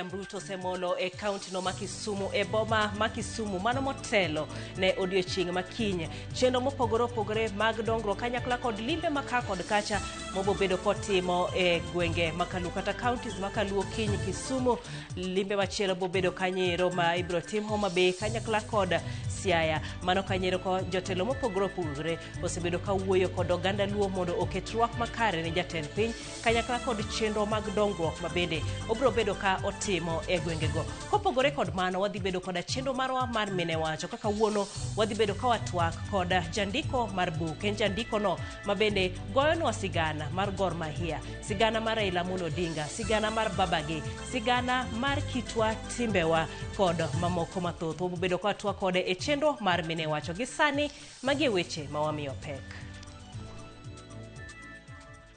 William Ruto osemolo e kaunti no ma Kisumu e boma ma Kisumu mano motelo ne odiochieng' ma kiny. Chenro mopogore opogore mag dongruok kanyakla kod limbe ma ka kod kacha mobobedo kotimo e gwenge ma Kaluo kata counties ma Kaluo kiny Kisumu. Limbe machielo bobedo kanyo ma ibiro tim Homa Bay kanyakla kod Siaya. Mano kanyo ko jotelo mopogore opogore osebedo ka wuoyo kod oganda Luo mondo oket rwak makare ne jatend piny kanyakla kod chenro mag dongruok ma bende obiro bedo ka otimo e gwengego. Kopogore kod mano, wadhi bedo koda chenro marwa mar mine wacho kaka wuono wadhi bedo ka watwak kod jandiko mar buk. En jandiko no ma bende goyonwa sigana mar Gor Mahia, sigana mar Raila Amolo Odinga, sigana mar babagi, sigana mar kitwa, timbewa kod mamoko mathoth. Wabiro bedo ka watwak kode e chenro mar mine wacho. Gi sani, magi e weche ma wamiyo pek.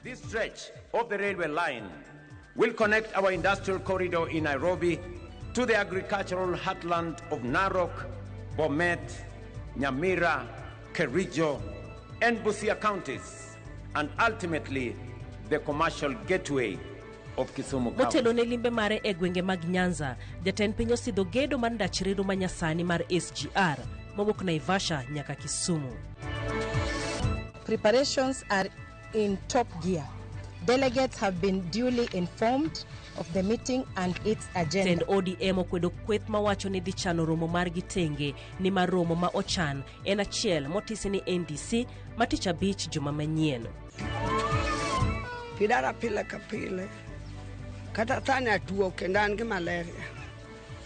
This stretch of the railway line will connect our industrial corridor in Nairobi to the agricultural heartland of Narok, Bomet, Nyamira, Kericho, and Busia counties, and ultimately the commercial gateway of Kisumu County. Motelo ne limbe mare e gwenge mag Nyanza, jatend piny osidho gedo mar ndach reru manyasani mar SGR mowuok Naivasha nyaka Kisumu. Preparations are in top gear. Delegates have been duly informed of the meeting and its agenda. Tend ODM okwedo kweth mawacho ni dhi chano romo margi tenge ni mar romo ma ochan en achiel motisi ni NDC ma tich abich juma manyien. Pidara pile ka pile. Kata sani atuo kendo an gi malaria.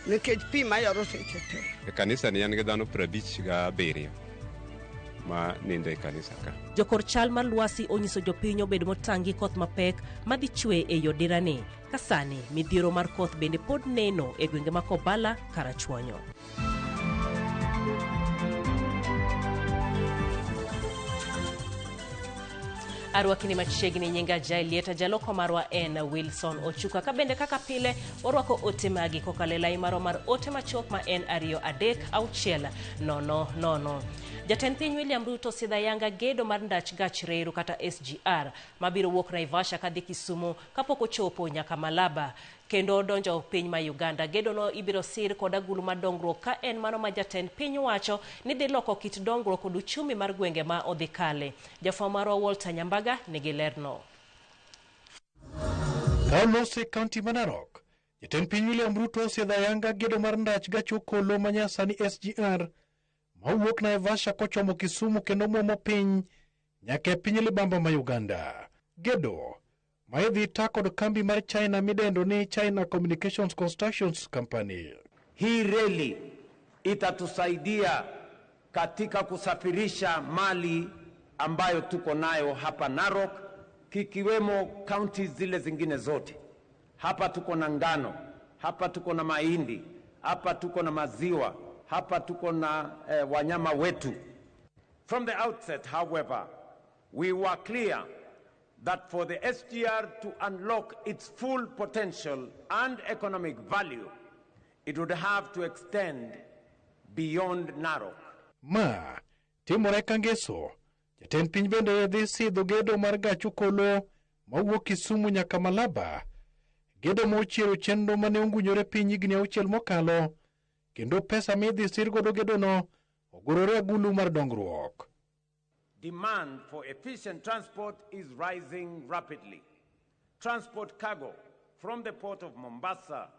Nikech pi mayoro seche te. E kanisa ni an gi dhano 57 ma nindo e kanisa ka. Jokor chal mar lwasi onyiso jopiny obed motang' gi koth mapek madhi chwe e yo dirani. Ka sani midhiero mar koth bende pod neno e gwenge ma Kobala Karachuonyo. Arwakini machiegni nyinga Jaelieta, jaloko marwa en Wilson Ochuka. Ka bende kaka pile warwako ote magi kokalo e lai marwa mar ote machuok ma en 2 3 6 0 0. Jatend piny William Ruto osidho ayanga gedo mar ndach gach reru kata SGR mabiro wuok Naivasha kadhi Kisumu kapok ochopo nyaka Malaba kendo donjo piny ma Uganda. Gedo no ibiro sir kod agulu mar dongruok ka en mano ma jatend piny wacho ni dhi loko kit dongruok kod uchumi mar gwenge ma odhi kale. Jafwambo marwa Walter Nyambaga nigi lerno. Ka olose kaunti ma Narok, jatend piny William Ruto osidho ayanga gedo mar ndach gach okolo manyasani SGR mawuok Naivasha kochomo Kisumu kendo muomo piny nyaka e piny libamba ma Uganda. Gedo ma idhi ta kod kambi mar China midendo ni China Communications Constructions Company. Hii reli itatusaidia katika kusafirisha mali ambayo tuko nayo hapa Narok, kikiwemo kaunti zile zingine zote. Hapa tuko na ngano, hapa tuko na mahindi, hapa tuko na maziwa, hapa tuko na wanyama wetu. From the outset, however, we were clear that for the SGR to unlock its full potential and economic value, it would have to extend beyond Narok. Ma timore ka ngeso, jatend piny bende dhi sidho gedo mar gach okolo mawuok Kisumu nyaka Malaba, gedo mochiero chenro mane ongunyore piny higni 6 mokalo, kendo pesa midhi sir godo gedono ogurore agulu mar dongruok. Demand for efficient transport is rising rapidly. Transport cargo from the port of Mombasa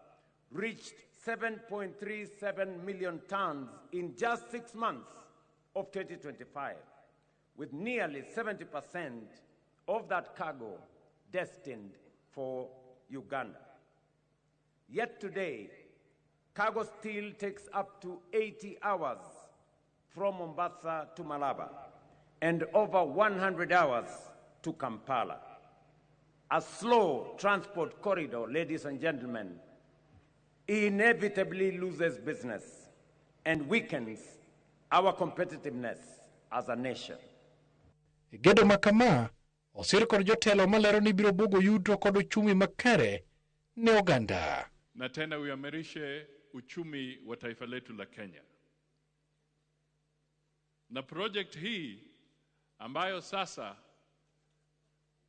reached 7.37 million tons in just 6 months of 2025, with nearly 70% of that cargo destined for Uganda. Yet today, cargo still takes up to 80 hours from Mombasa to Malaba and over 100 hours to Kampala. A slow transport corridor, ladies and gentlemen, inevitably loses business and weakens our competitiveness as a nation. Gedo makama osir kod jotelo malero ni biro bugo yuto kod uchumi makare ne oganda. Na tena uimarishe uchumi wa taifa letu la Kenya. Na project hii ambayo sasa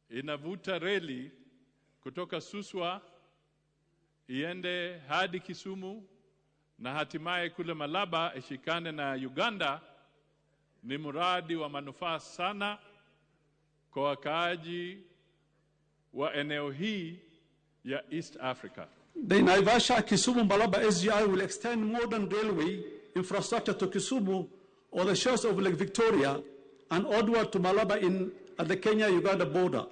inavuta reli kutoka Suswa iende hadi Kisumu na hatimaye kule Malaba ishikane na Uganda ni mradi wa manufaa sana kwa wakaaji wa eneo hii ya East Africa. The Naivasha Kisumu Malaba SGR will extend modern railway infrastructure to Kisumu on the shores of Lake Victoria and onward to Malaba at the Kenya-Uganda border.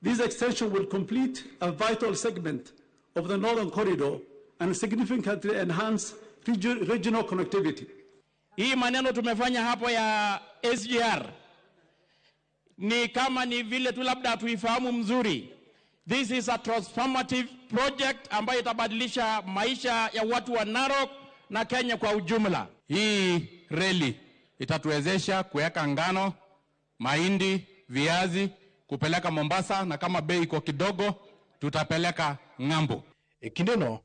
This extension will complete a vital segment of the Northern Corridor and significantly enhance regional connectivity. Hii maneno tumefanya hapo ya SGR ni kama ni vile tu labda hatuifahamu mzuri. This is a transformative project ambayo itabadilisha maisha ya watu wa Narok na Kenya kwa ujumla. Hii reli itatuwezesha kuweka ngano, mahindi, viazi kupeleka Mombasa, na kama bei iko kidogo tutapeleka ng'ambo. E kindeno,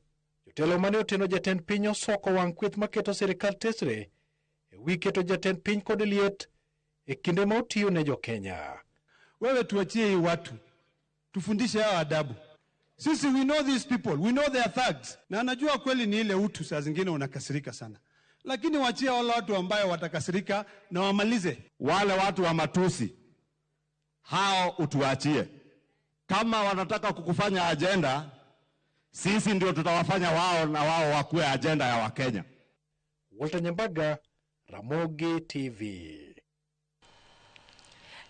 jotelo mane oteno jatend piny osoko wang' kweth maketo sirikal tesre e wi keto jatend piny kod liet e kinde ma otiyo ne jokenya. Wewe tuachie hii watu, tufundishe hao adabu. Sisi we know these people, we know they are thugs. Na najua kweli ni ile utu, saa zingine unakasirika sana, lakini wachie wale watu ambayo watakasirika na wamalize. Wale watu wa matusi hao utuachie. Kama wanataka kukufanya ajenda, sisi ndio tutawafanya wao na wao wakuwe ajenda ya Wakenya. Walter Nyambaga, Ramogi TV.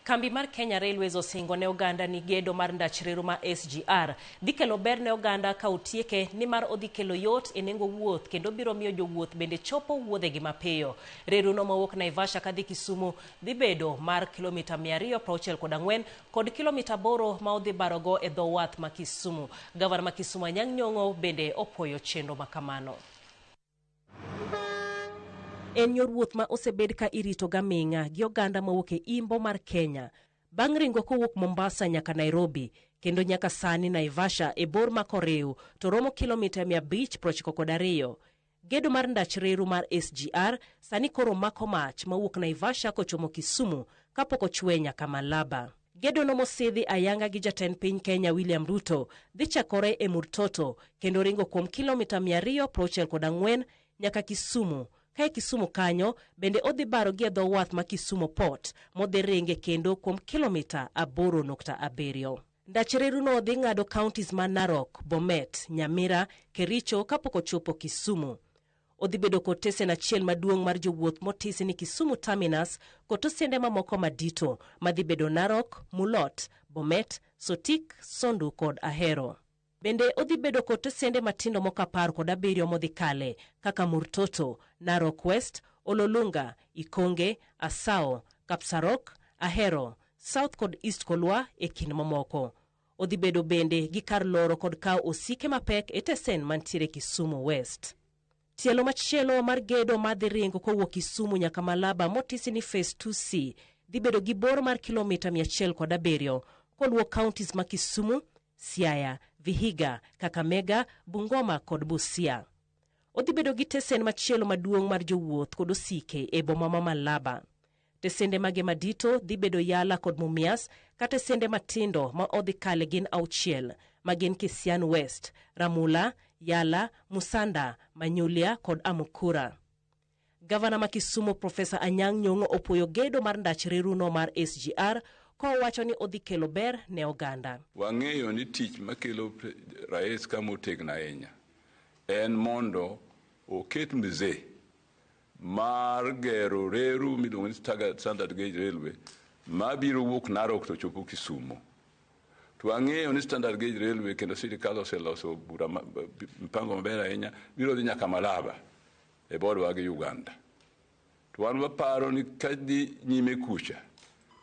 Kambi mar Kenya Railways osingo ne oganda ni gedo mar ndach reru ma SGR dhi kelo ber ne oganda ka otieke, nimar odhi kelo yot e nengo wuoth kendo biro miyo jowuoth bende chopo wuodhegi mapiyo. Reru no mawuok Naivasha kadhi Kisumu dhi bedo mar kilomita 264 kod kilomita 8 ma odhi barogo e dho wath ma Kisumu. Gavana ma Kisumu Anyang' Nyong'o bende opuoyo chenro makamano. En yor wuoth ma osebed ka irito gaming'a gi oganda mawuok e imbo mar Kenya bang' ringo kowuok Mombasa nyaka Nairobi kendo nyaka sani Naivasha e bor ma koriw to romo kilomita 592. Gedo mar ndach reru mar SGR sani koro mako mach mawuok Naivasha kochomo Kisumu kapok ochwe nyaka Malaba. Gedo no mosidhi ayanga gi jatend piny Kenya William Ruto dhi chakore e Murtoto kendo ringo kuom kilomita 264 nyaka Kisumu. Kae Kisumu kanyo bende odhi baro gi e dho wath ma Kisumu Port modhi ringe kendo kuom kilomita 8.7. Ndach reru no dhi ng'ado counties ma Narok, Bomet, Nyamira, Kericho kapok ochopo Kisumu. Odhi bedo kod tesen achiel maduong' mar jowuoth motisi ni Kisumu Terminus kod tosende mamoko madito madhi bedo Narok, Mulot, Bomet, Sotik, Sondu kod Ahero. Bende odhi bedo kod tesende matindo moko 17 modhi kale kaka Murtoto, Narok West, Ololunga, Ikonge, Asao, Kapsarok, Ahero, South kod East Kolwa e kind mamoko. Odhi bedo bende gi kar loro kod kawo osike mapek e tesen mantiere Kisumu West. Tielo machielo mar gedo madhi ringo kowuok Kisumu nyaka Malaba motisi ni Phase 2C dhi bedo gi bor mar kilomita 107 koluwo counties ma Kisumu, Siaya, Vihiga, Kakamega, Bungoma kod Busia. Odhi bedo gi tesen machielo maduong' mar jowuoth kod osike e boma ma Malaba. Tesende mage madito dhi bedo Yala kod Mumias, ka tesende matindo ma odhi kale gin 6 ma gin Kisian West, Ramula, Yala, Musanda, Manyulia kod Amukura. Gavana ma Kisumu Profesa Anyang' Nyong'o opuoyo gedo mar ndach reru no mar SGR kowacho ni odhi kelo ber ne oganda. Wang'eyo ni tich makelo rais kama otegno ahinya en mondo oket mzee mar gero reru miluongo ni Standard Gauge Railway mabiro wuok Narok to chopo Kisumu. To wang'eyo ni Standard Gauge Railway kendo sirikal oseloso bura mpango maber ahinya biro dhi nyaka Malaba e borwa gi Uganda. To wan waparo ni kadhi nyime kucha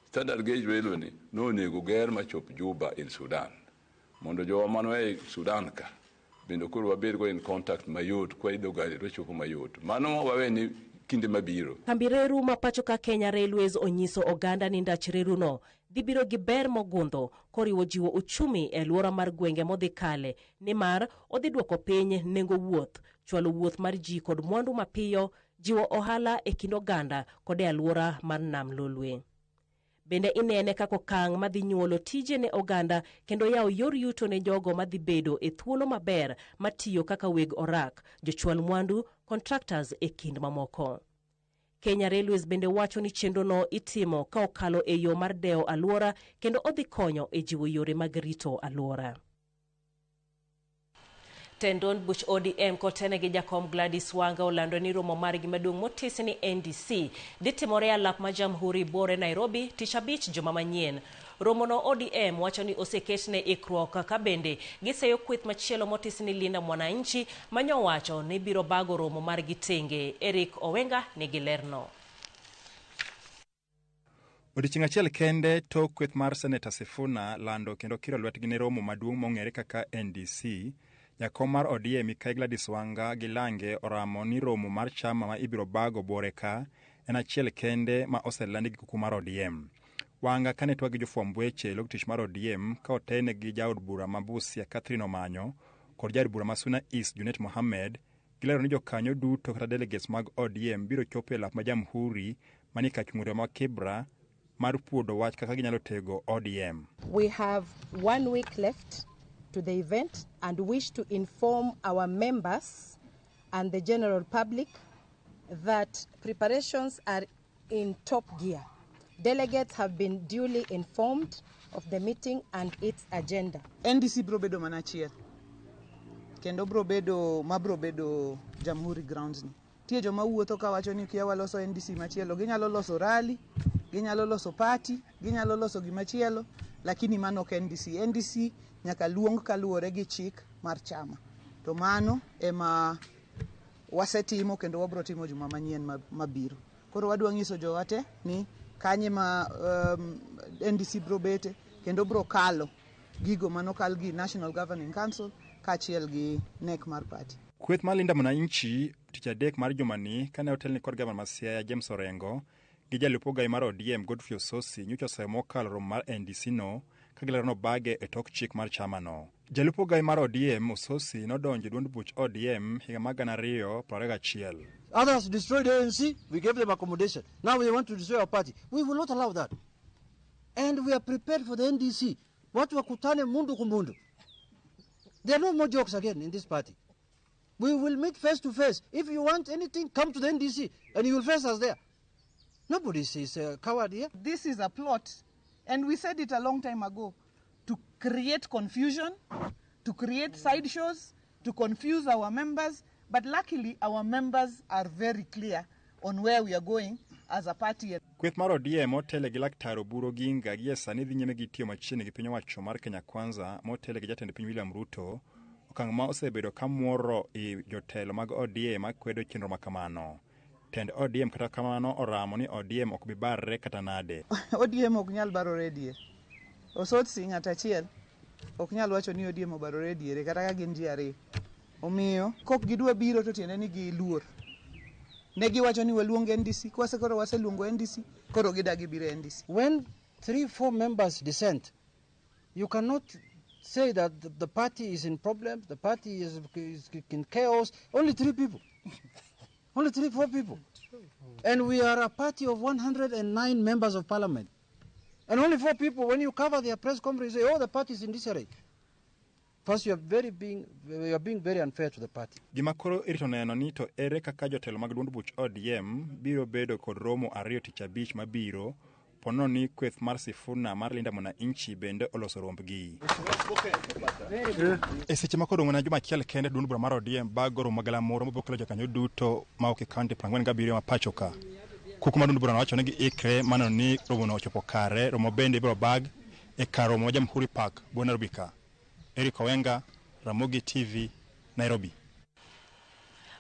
Standard Gauge Railway ni nonego ger machop Juba in Sudan mondo jowa manoe Sudan ka bende koro wabed go in contact mayot kwa idho gari to chopo mayot. Mano wawe ni kinde mabiro. Kambi reru ma pacho ka Kenya Railways onyiso oganda ni ndach reru no dhi biro gi ber mogundho koriwo jiwo uchumi e alwora mar gwenge modhi kale, nimar odhi dwoko piny nengo wuoth, chwalo wuoth mar ji kod mwandu mapiyo, jiwo ohala e kind oganda kod e alwora mar Nam Lolwe. Bende inene kaka okang' madhi nyuolo tije ne oganda kendo yawo yor yuto ne jogo madhi bedo e thuolo maber matiyo kaka weg orak, jochwal mwandu, contractors e kind mamoko. Kenya Railways bende wacho ni chenrono itimo ka okalo e yo mar dewo alwora kendo odhi konyo e jiwo yore mag rito alwora. Tend duond buch ODM kotene gi jakom Gladys Wanga olando ni romo margi maduong' motisi ni NDC dhi timore e alap ma Jamhuri Bore Nairobi tich abich juma manyien. Romono ODM wacho ni oseketne ikruok ka bende giseyo kweth machielo motisi ni Linda Mwananchi manyowacho ni biro bago romo margi tenge. Eric Owenga nigi lerno. Odiechieng' achiel kende tok kweth mar Seneta Sifuna lando kendo kiro lwetgi ne romo maduong' mong'ere kaka NDC, jakom mar ODM Mikai Gladys Wanga gi lange oramo ni romo mar chama ma ibiro bago buore ka en achiel kende ma oselandi gi kuku mar ODM. Wanga kane twak gi jofwamb weche e log tich mar ODM ka otene gi jaod bura ma Busia Catherine Omanyo kod jaod bura ma Suna East Junet Mohammed, gilero ni jokanyo duto kata delegates mag ODM biro chopo e lap ma Jamhuri manie kachung'ure ma Kibra mar puodo wach kaka ginyalo tego ODM. We have 1 week left to the event and wish to inform our members and the general public that preparations are in top gear. Delegates have been duly informed of the meeting and its agenda. NDC bro bedo mana achiel kendo bro bedo mabro bedo Jamhuri grounds ni. Tie joma wuotho kawacho ni kia waloso NDC machielo, ginyalo loso rally, ginyalo loso party, ginyalo loso gimachielo, lakini mano ok NDC. NDC nyaka luong kaluwore gi chik mar chama. To mano ema wasetimo kendo wabro timo juma manyien mabiro. Koro wadwa nyiso jowa te ni kanye ma NDC bro bete kendo bro kalo gigo manokal gi National Governing Council kaachiel gi NEC mar party. Kweth mar Linda Mwananchi tich adek mar jumani kane otelni kod gavana ma Siaya James Orengo gi jalup ogai mar ODM Godfrey Osotsi nyocha oseyo mokalo romo mar NDC no ka gilero nobage e tok chik mar chamano. Jalup ogai mar ODM Osotsi nodonjo e duond buch ODM higa mar 2021. Others destroyed ANC, we gave them accommodation. Now they want to destroy our party. We will not allow that. And we are prepared for the NDC. Watu wakutane mundu kumundu. There are no more jokes again in this party. We will meet face to face. If you want anything, come to the NDC and you will face us there. Nobody is a coward here. This is a plot, and we said it a long time ago, to create confusion, to create sideshows, to confuse our members. But luckily, our members are very clear on where we are going as a party. Kweth mar ODM motele gi Laktar Oburu Oginga gie sani dhi nyime gi tiyo machiegni gi piny owacho mar Kenya Kwanza motele gi jatend piny William Ruto, okang' ma osebedo ka muoro i jotelo mag ODM makwedo chenro ma kamano. Tend ODM kata kamano oramo ni ODM ok bi barre kata nade. ODM ok nyal barore dier. Osotsi ng'at achiel ok nyal wacho ni ODM obarore diere kata ka gin ji ariyo. Omiyo kok gidwa biro to tiende ni giluor. Ne giwacho ni waluong NDC, kwase koro waseluongo NDC, koro gidagi biro NDC. When 3-4 members dissent, you cannot say that the party is in problems, the party is in chaos. Only 3 people. Only 3-4 people. And we are a party of 109 members of parliament. And only 4 people, when you cover their press conference, you say, oh, the party is in disarray. First, you are being very unfair to the party. Gima koro irito neno ni to ere kaka jotelo mag duond buch ODM biro bedo kod romo ariyo tich abich mabiro ponono ni kweth mar Sifuna mar Linda Mwananchi bende oloso rombgi. E seche ma koro mana juma achiel kende duond bura mar ODM bago romo magalamoro mabiro kelo jokanyo duto ma ok e kaunti 47 ma pacho ka. Kuku mar duond burano wacho ni giikre maneno ni romono ochopo kare. Romo bende ibiro bag e kar romo ma Jamhuri Park, bwo Nairobi ka. Eric Owenga, Ramogi TV, Nairobi.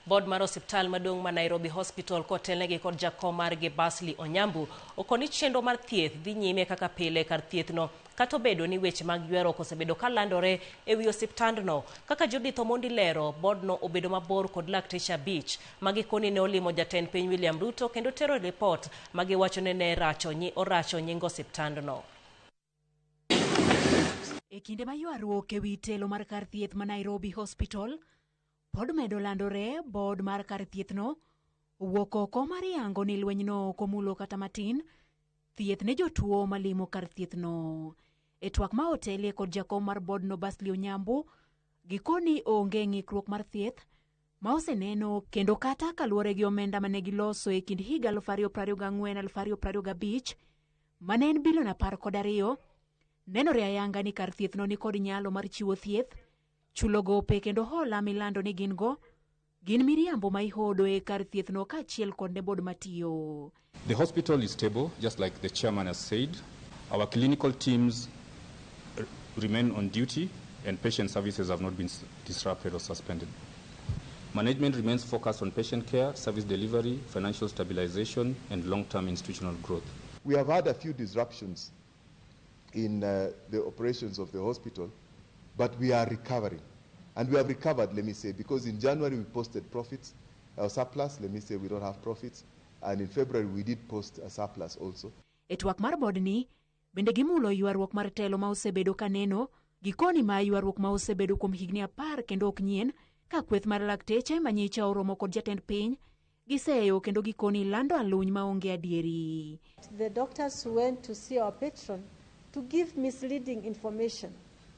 Board mar osiptal maduong' ma Nairobi Hospital kotelnegi kod jakom margi Basli Onyambu okoni chenro mar thieth dhi nyime kaka pile kar thiethno kata obedo ni weche mag ywaruok osebedo ka landore e wi osiptandno. Kaka Judith Omondi lero, boardno obedo mabor kod lakteche 5 ma gikoni ne olimo jatend piny William Ruto kendo tero ripot ma giwacho ni ne oracho nying osiptandno. E kinde ma ywaruok e wi telo mar kar thieth ma Nairobi Hospital pod medo landore, board mar kar thiethno owuok oko mar yango ni lwenyno ok omulo kata matin thieth ne jotuo malimo kar thiethno. E twak ma otelie kod jakom mar bodno Basli Onyambo, gikoni onge ng'ikruok mar thieth ma oseneno kendo kata kaluwore gi omenda mane giloso e kind higa 2024-2025 mane en bilion 12, nenore ayanga ni kar thiethno ni kod nyalo mar chiwo thieth, chulo gope kendo hola milando ni gin go gin miriambo ma ihodo e kar thiethno kaachiel kod ne bod matiyo. The hospital is stable, just like the chairman has said. Our clinical teams remain on duty and patient services have not been disrupted or suspended. Management remains focused on patient care, service delivery, financial stabilization, and long-term institutional growth. We have had a few disruptions in the operations of the hospital, but we are recovering. And we have recovered, let me say, because in January we posted profits, our surplus, let me say we don't have profits, and in February we did post a surplus also. E twak mar bodni, bende gimulo ywaruok mar telo ma osebedo kaneno, gikoni ma ywaruok ma osebedo kuom higni 10 kendo ok nyien, ka kweth mar lakteche manyicha oromo kod jatend piny, giseyo kendo gikoni lando aluny maonge adieri. The doctors went to see our patron to give misleading information,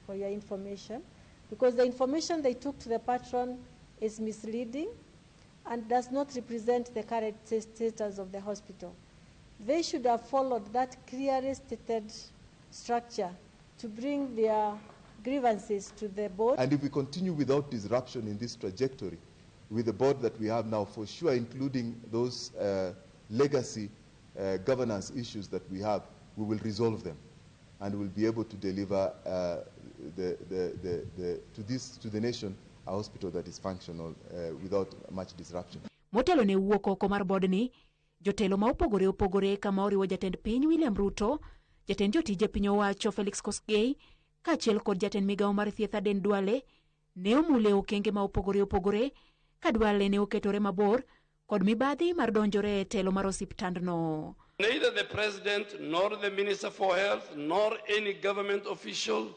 for your information, because the information they took to the patron is misleading and does not represent the current status of the hospital. They should have followed that clearly stated structure to bring their grievances to the board. And if we continue without disruption in this trajectory, with the board that we have now, for sure, including those legacy governance issues that we have, we will resolve them and we'll be able to deliver to the nation a hospital that is functional without much disruption. Motelo ne wuok oko mar bodni, jotelo ma opogore opogore kama oriwo jatend piny William Ruto, jatend jotije piny owacho Felix Koskei, kaachiel kod jatend migawo mar thieth Aden Duale, ne omule okenge ma opogore opogore ka Duale ne oketore mabor kod mibadhi mar donjore e telo mar osiptandno. Neither the president nor the minister for health nor any government official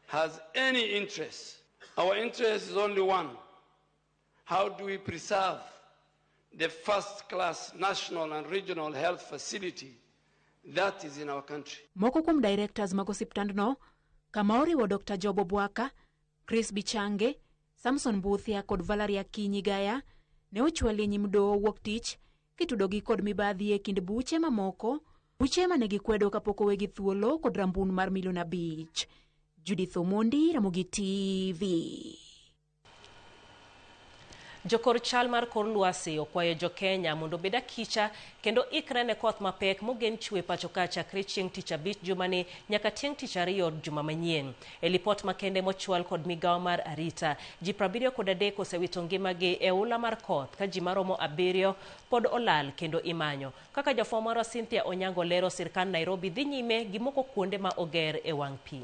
has any interest. Our interest is only one. How do we preserve the first-class national and regional health facility that is in our country? Moko kuom directors mag osiptandno kama oriwo Dr. Job Obwaka, Chris Bichange, Samson Mbuthia kod Valeria Kinyigaya ne ochwali e nyim doho wuok tich kitudogi kod mibadhi e kind buche mamoko, buche mane gikwedo kapok owegi thuolo kod rambun mar milion 5. Judith Omondi, Ramogi TV. Jokor chal mar kor lwasi okwayo jo-Kenya mondo obed akicha kendo ikre ne koth mapek mogen chwe pacho ka chakre chieng' tich abich jumani nyaka chieng' tich ariyo juma manyien. E lipot makende mochwal kod migawo mar arita, ji 73 osewito ngimagi e oula mar koth ka ji maromo 7 pod olal kendo imanyo. Kaka jafwambo marwa Cynthia Onyango lero, sirkand Nairobi dhi nyime gi moko kuonde ma oger e wang' pi.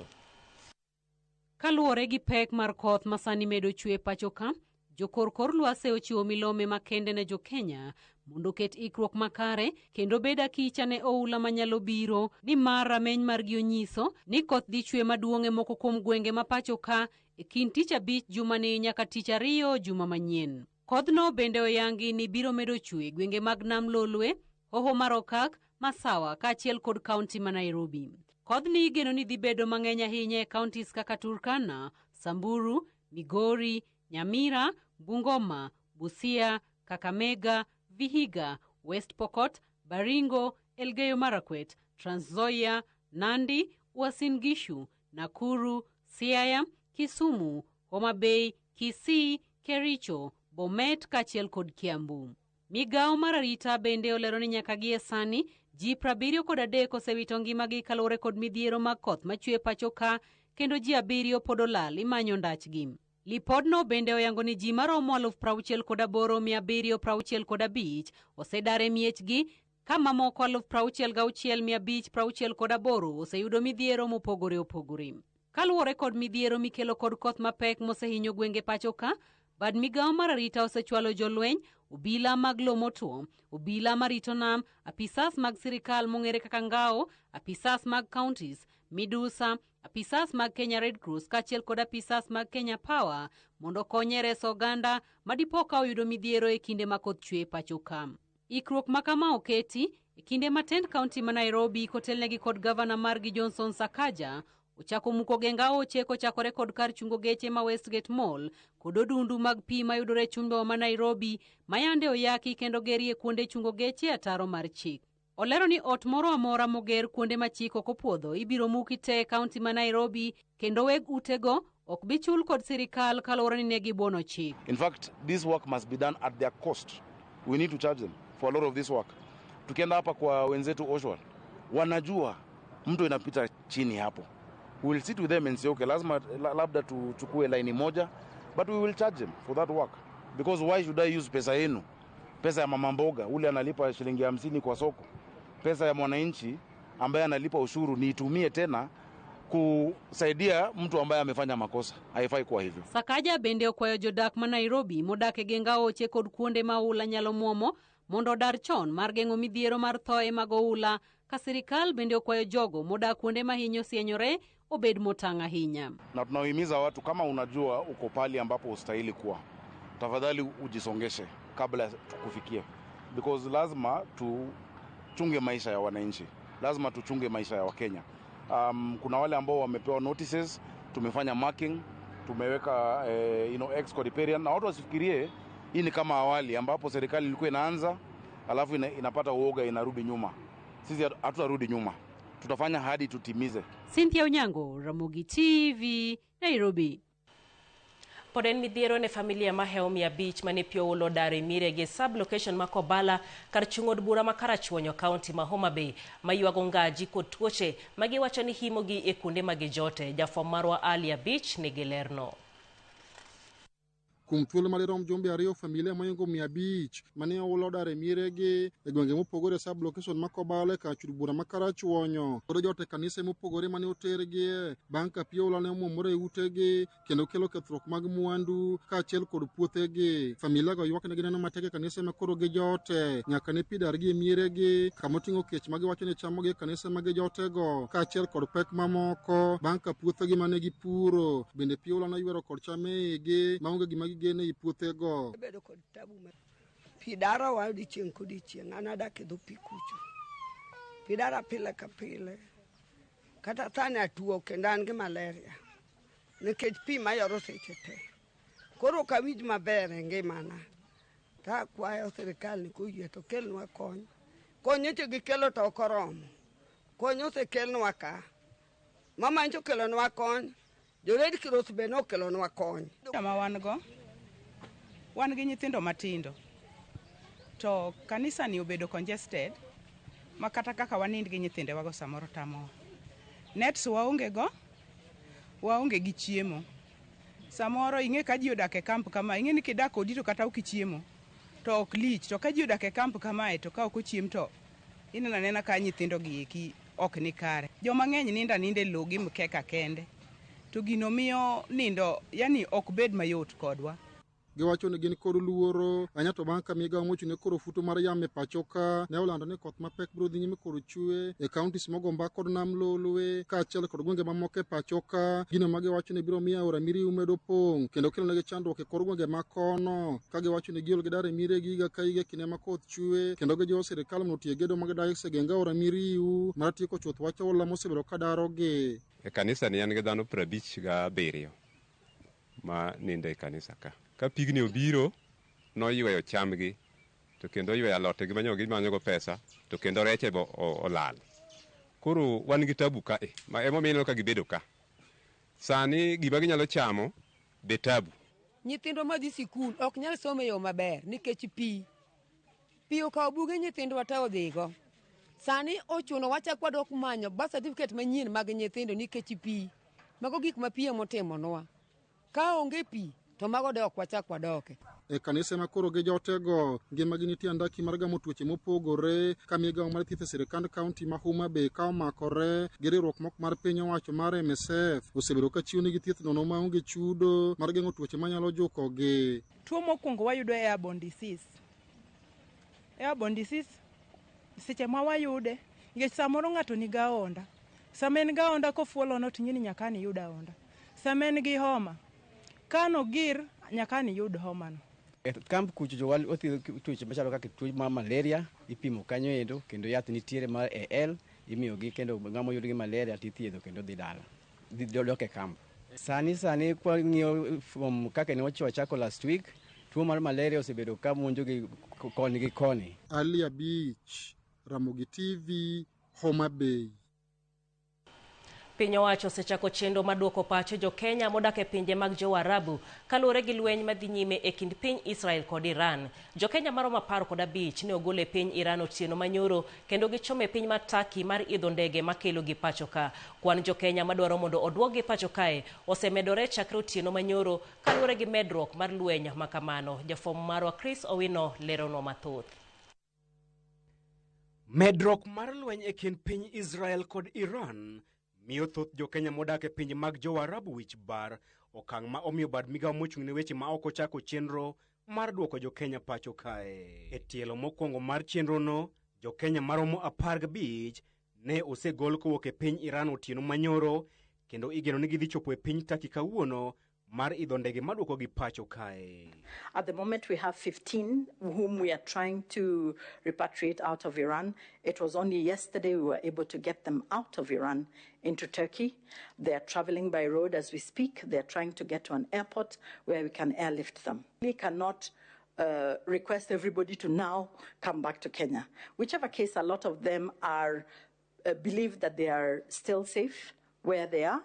Kaluwore gi pek mar koth ma sani medo chwe pacho ka, jokor kor lwasi ochiwo milome makende ne jo-Kenya mondo oket ikruok makare kendo bed akicha ne oula manyalo biro, nimar rameny margi onyiso ni koth dhi chwe maduong' e moko kuom gwenge ma pacho ka e kind tich abich jumani nyaka tich ariyo juma manyien. Kodhno bende oyangi ni biro medo chwe e gwenge mag Nam Lolwe, Hoho mar Okak, Masawa kaachiel kod kaunti ma Nairobi. Kodhni igeno ni dhi bedo mang'eny ahinya e counties kaka Turkana, Samburu, Migori, Nyamira, Bungoma, Busia, Kakamega, Vihiga, West Pokot, Baringo, Elgeyo Marakwet, Trans Nzoia, Nandi, Uasin Gishu, Nakuru, Siaya, Kisumu, Homa Bay, Kisii, Kericho, Bomet kaachiel kod Kiambu. Migawo mar arita bende olero ni nyaka gie sani ji 73 osewito ngimagi kaluwore kod midhiero mag koth machwe pacho ka kendo ji 7 pod olal imanyo ndachgi. Lipodno bende oyango ni ji maromo 68,765 osedar e miechgi ka mamoko 66,568 oseyudo midhiero mopogore opogore. Kaluwore kod midhiero mikelo kod koth mapek mosehinyo gwenge pacho ka, bad migawo mar arita osechwalo jolweny, obila mag lowo motwo, obila marito nam, apisas mag sirikal mong'ere kaka ngao, apisas mag counties, midusa, apisas mag Kenya Red Cross kaachiel kod apisas mag Kenya Power mondo okony e reso oganda ma dipo ka oyudo midhiero e kinde ma koth chwe pacho ka. Ikruok ma kama oketi E kinde ma tend kaunti ma Nairobi kotelnegi kod gavana margi Johnson Sakaja ochako muko geng aoche kochakore kod kar chungo geche ma Westgate Mall kod odundu mag pi mayudore e chuny boma ma Nairobi mayande oyaki kendo gerie kuonde chungo geche ataro mar chik. Olero ni ot moro amora moger kuonde ma chik ok opuodho ibiro muki te e kaunti ma Nairobi kendo weg utego ok bi chul kod sirikal kaluwore ni ne gibuono chik. In fact, this work must be done at their cost. We need to charge them for a lot of this work. Tukienda hapa kwa wenzetu Oshwal, wanajua mto inapita chini hapo. We will sit with them and say, okay, lazima labda tuchukue laini moja, but we will charge them for that work. Because why should I use pesa yenu? Pesa ya mama mboga, ule analipa shilingi 50 kwa soko. Pesa ya mwananchi ambaye analipa ushuru niitumie tena kusaidia mtu ambaye amefanya makosa. Haifai kuwa hivyo. Sakaja bende okwayo jodak ma Nairobi modak e geng aoche kod kuonde ma oula nyalo muomo mondo odar chon mar geng'o midhiero mar thoe mag oula ka sirikal bende okwayo jogo modak kuonde ma hinyo sienyore obed motang' ahinya. Na tunawahimiza watu, kama unajua uko pali ambapo ustahili kuwa, tafadhali ujisongeshe kabla tukufikie, because lazima tuchunge maisha ya wananchi, lazima tuchunge maisha ya Wakenya. Kuna wale ambao wamepewa notices, tumefanya marking, tumeweka ex riparian, na watu wasifikirie hii ni kama awali ambapo serikali ilikuwa inaanza alafu inapata uoga inarudi nyuma. Sisi hatutarudi nyuma, tutafanya hadi tutimize. Cynthia Onyango, Ramogi TV, Nairobi. Pod en midhiero ne familia mahewo 500 mane pi oula odaro e mieregi e sub-location ma Kobala kar chung' od bura ma Karachuonyo kaunti ma Homa Bay maywago ngaji kod tuoche magiwacho ni himogi e kuonde ma gijote. Jafwambo marwa Ali Abich nigi lerno. Kuom thuolo madirom jumbe 2, familia mohingo 500 mane oula odaro e mieregi e gwenge mopogore e sub-location ma Kobala e kar chung' bura ma Karachuonyo kod jot e kanise mopogore mane otergie bang' ka pi oula ne omuomore e utegi kendo kelo kethruok mag mwandu kaachiel kod puothegi. Familia go ywak ne gineno matek e kanise ma koro gijote nyaka ne pi dargi e mieregi kamoting'o kech magiwacho ni chamogi e kanise ma gijotego kaachiel kod pek mamoko bang' ka puothegi mane gipuro bende pi oula noywero kod cham e igi maonge gima gigene i puothego. Bedo kod tabu ma pi darawa odiochieng' kodiochieng', an adak e dho pi kucho. Pi dara pile ka pile. Kata sani atuo kendo an gi malaria nikech pi mayoro seche te. Koro ok awinj maber e ngimana. To akwayo sirikal ni koyie to kelnwa kony. Kony nyocha gikelo to ok oromo. Kony osekelnwa ka. Mama nyocha okelonwa kony. Jo Red Cross be nokelonwa kony. Kama wan go, wan gi nyithindo matindo to kanisa ni obedo congested ma kata kaka wanind gi nyithindewago samoro tamowa. Nets waonge go, waonge gi chiemo. Samoro ing'e ka ji odak e kamp kama, ing'e ni kidak odi to kata ok ichiemo to ok lich, to ka ji odak e kamp kamae to ka ok ochiem to ineno anena ka nyithindo gi eki ok ni kare. Joma ng'eny nindo aninda e lowo gi mkeka kende to gino miyo nindo yani ok bed mayot kodwa. Giwacho ni gin kod luoro ahinya to bang' ka migawo mochung' ne koro futo mar yamo e pacho ka ne olando ni koth mapek biro dhi nyime kod chwe e kauntis mogo mbaka kod nam Lolwe kaachiel kod gwenge mamoko e pacho ka, gino ma giwacho ni biro miyo aora Miriu medo pong' kendo kelonegi chandruok e kor gwenge ma kono, ka giwacho ni giol gidar e mieregi higa ka higa e kinde ma koth chwe kendo gijiwo sirikal mondo otiek gedo mag dikes e geng aora Miriu mar tieko chuth wach oula mosebedo ka darogi. E kanisa ni an gi dhano 57 ma nindo e kanisa ka. Ka pigni obiro, noyweyo chamgi, to kendo oyweyo alotegi ma gimanyogo pesa, to kendo reche be olal. Koro wan gi tabu ka e, ma emomiyo ineno ka gibedo ka. Sani gima ginyalo chamo be tabu. Nyithindwa madhi sikul ok nyal somo e yo maber nikech pi. Pi okawo buge nyithindwa te odhigo. Sani ochuno wachak wadok manyo birth certificate manyien mag nyithindo nikech pi. Mago gik ma pi emotimonwa. Ka onge pi to mago de ok wachak wadoke. E kanise ma koro gijotego, ngimagi nitie andaki mar gamo tuoche mopogore ka migawo mar thieth e sirikand kaunti ma Homa Bay ka omakore gi riwruok moko mar piny owacho mar MSF osebedo ka chiwo negi thieth nono maonge chudo mar geng'o tuoche manyalo jukogi. Tuo mokwongo wayudo airborne disease. Airborne disease seche ma wayude nikech samoro ng'ato nigi ahonda. Sama en gi ahonda kofuolo to ing'e ni nyaka an iyud ahonda. Sama en gi homa, kano gir nyaka an iyud homa no. E kamp kucho jo wathiedho tuoche machalo kaka tuo mar malaria ipimo kanyo endo kendo yath nitiere mar AL imiyogi kendo ng'ama oyud gi malaria tithiedho kendo dhi dala dhi dok e kamp. Sani sani kwang'iyo from kaka ne wachako last week, tuo mar malaria osebedo ka monjo gi koni gi koni. Ali Abich, Ramogi TV, Homa Bay. Piny owacho osechako chenro mar duoko pacho jo-Kenya modak e pinje mag jo-Arabu kaluwore gi lweny madhi nyime e kind piny Israel kod Iran. Jo-Kenya maromo 15 ne ogol e piny Iran otieno manyoro kendo gichomo e piny mar Turkey mar idho ndege makelo gi pacho ka. Kwan jo-Kenya madwaro mondo oduokgi pacho kae osemedore chakre otieno manyoro kaluwore gi medruok mar lweny makamano. Jafwambo marwa Chris Owino leronwa mathoth. Medruok mar lweny e kind piny Israel kod Iran miyo thoth jo-Kenya modak e pinje mag jo-Arabu wich bar, okang' ma omiyo bad migawo mochung' ne weche ma oko chako chenro mar duoko jo-Kenya pacho kae. E tielo mokwongo mar chenrono, jo-Kenya maromo 15 ne osegol kowuok e piny Iran otieno manyoro kendo igeno ni gidhi chopo e piny Turkey kawuono mar idho ndege maduokogi pacho kae. At the moment, we have 15 whom we are trying to repatriate out of Iran. It was only yesterday we were able to get them out of Iran into Turkey. They are traveling by road as we speak. They are trying to get to an airport where we can airlift them. We cannot request everybody to now come back to Kenya. Whichever case, a lot of them are believe that they are still safe where they are,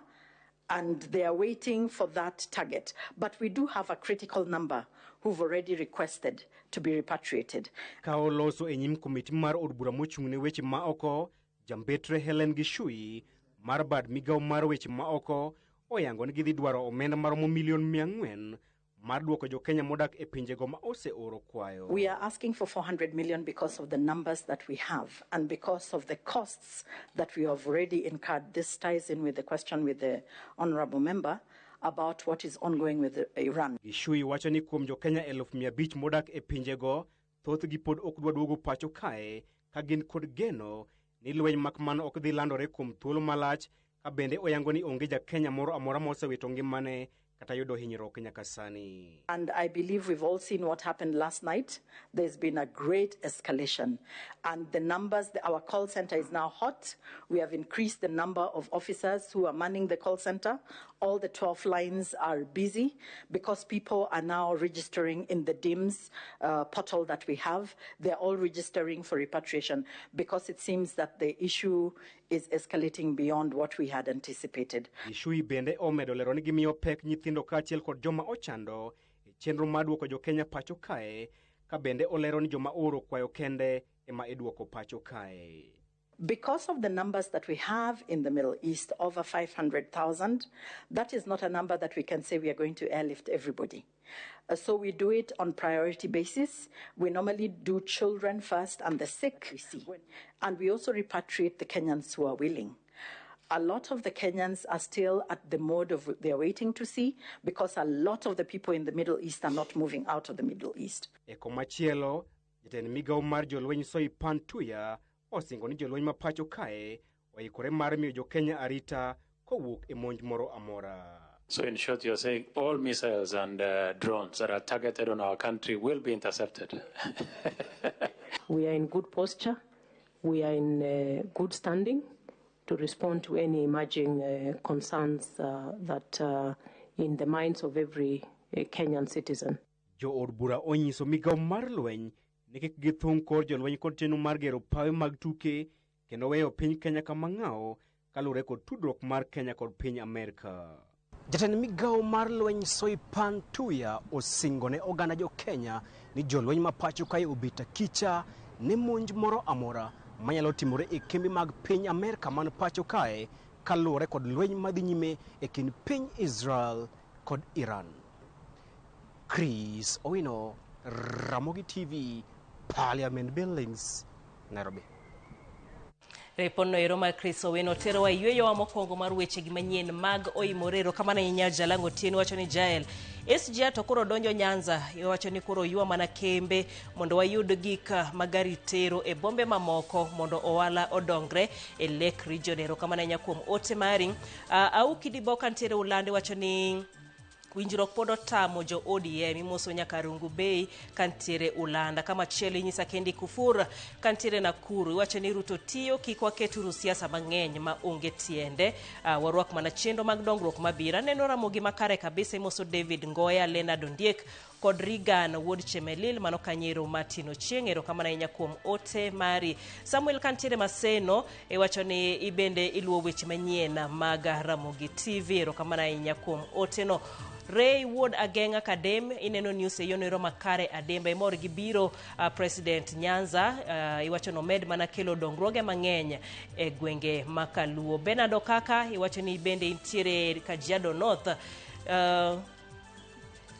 and they are waiting for that target. But we do have a critical number who've already requested to be repatriated. Ka oloso e nyim komiti mar od bura mochung' ne weche ma oko, jambetre Helen Gishui mar bad migawo mar weche ma oko oyango ni gidhi dwaro omenda maromo milion 400 mar duoko jo-Kenya modak e pinjego ma oseoro kwayo. We are asking for 400 million because of the numbers that we have and because of the costs that we have already incurred. This ties in with the question with the honorable member about what is ongoing with Iran. Gishui wacho ni kuom jo-Kenya 500,000 modak e pinjego, thothgi pod ok dwa duogo pacho kae ka gin kod geno ni lweny mak mano ok dhi landore kuom thuolo malach, ka bende oyango ni onge ja-Kenya moro amora mosewito ngimane kata yudo hinyruok nyaka sani. And I believe we've all seen what happened last night. There's been a great escalation. And the numbers, our call center is now hot. We have increased the number of officers who are manning the call center. All the 12 lines are busy because people are now registering in the DIMS portal that we have. They're all registering for repatriation because it seems that the issue is escalating beyond what we had anticipated. Gishui bende omedo lero ni gimiyo pek nyithindo kaachiel kod joma ochando e chenro mar duoko jo-Kenya pacho kae, ka bende olero ni joma ooro kwayo kende ema iduoko pacho kae. Because of the numbers that we have in the Middle East, over 500,000, that is not a number that we can say we are going to airlift everybody. So we do it on priority basis. We normally do children first and the sick. We see. And we also repatriate the Kenyans who are willing. A lot of the Kenyans are still at the mode of they are waiting to see because a lot of the people in the Middle East are not moving out of the Middle East. E komachielo, jatend migawo mar jolweny Soipan Tuya osingo ni jolweny ma pacho kae oikore mar miyo jo-Kenya arita kowuok e monj moro amora. So in short, you're saying all missiles and drones that are targeted on our country will be intercepted. We are in good posture. We are in good standing to respond to any emerging concerns that in the minds of every Kenyan citizen. Jo od bura onyiso migawo mar lweny ni kik githung' kor jolweny kod chenro mar gero pawe mag tuke kendo weyo piny Kenya kama ng'awo kaluwore kod tudruok mar Kenya kod piny Amerka. Jatend migawo mar lweny Soipan Tuya osingo ne oganda jo Kenya ni jolweny ma pacho kae obet kicha ne monj moro amora manyalo timore e kembe mag piny Amerka man pacho kae kaluwore kod lweny madhi nyime e kind piny Israel kod Iran. Chris Owino, Ramogi TV, Parliament Buildings, Nairobi. Repon ero mar Chris Owino terowa e yweyowa mokwongo mar weche gi manyien mag oimore. Erokamano ahinya Jalango Otieno wacho ni Jael SGR to koro donjo Nyanza, iwacho ni koro ywa mana kembe mondo wayud gik ma gari tero e bombe mamoko mondo ohala odongre e Lake Region. Erokamano ahinya kuom ote mari. Auki Diboka ntiere Ulande wacho ni Winjruok pod otamo jo ODM imoso nyaka Rungu Bay kantiere Ulanda. Kamachielo inyisa Kendi Kufur kantiere Nakuru iwacho ni Ruto tiyo kik waketuru siasa mang'eny ma onge tiende. Warwak mana chenro mag dongruok mabiro. Aneno Ramogi makare kabisa imoso David Ngoya, Leonard Ondiek kod Regan wuod Chemelil mano kanyero Martin Ochieng. Erokamano ahinya kuom ote mari. Samuel kantiere Maseno iwacho ni ibende iluwo weche manyien mag Ramogi TV. Erokamano ahinya kuom oteno. Ray Wuod Ageng'a Kadem ineno news e yono makare Ademba imor gi biro President Nyanza iwacho nomed mana kelo dongruoge mang'eny e gwenge makaluo. Bernard Okaka iwacho ni bende intiere Kajiado North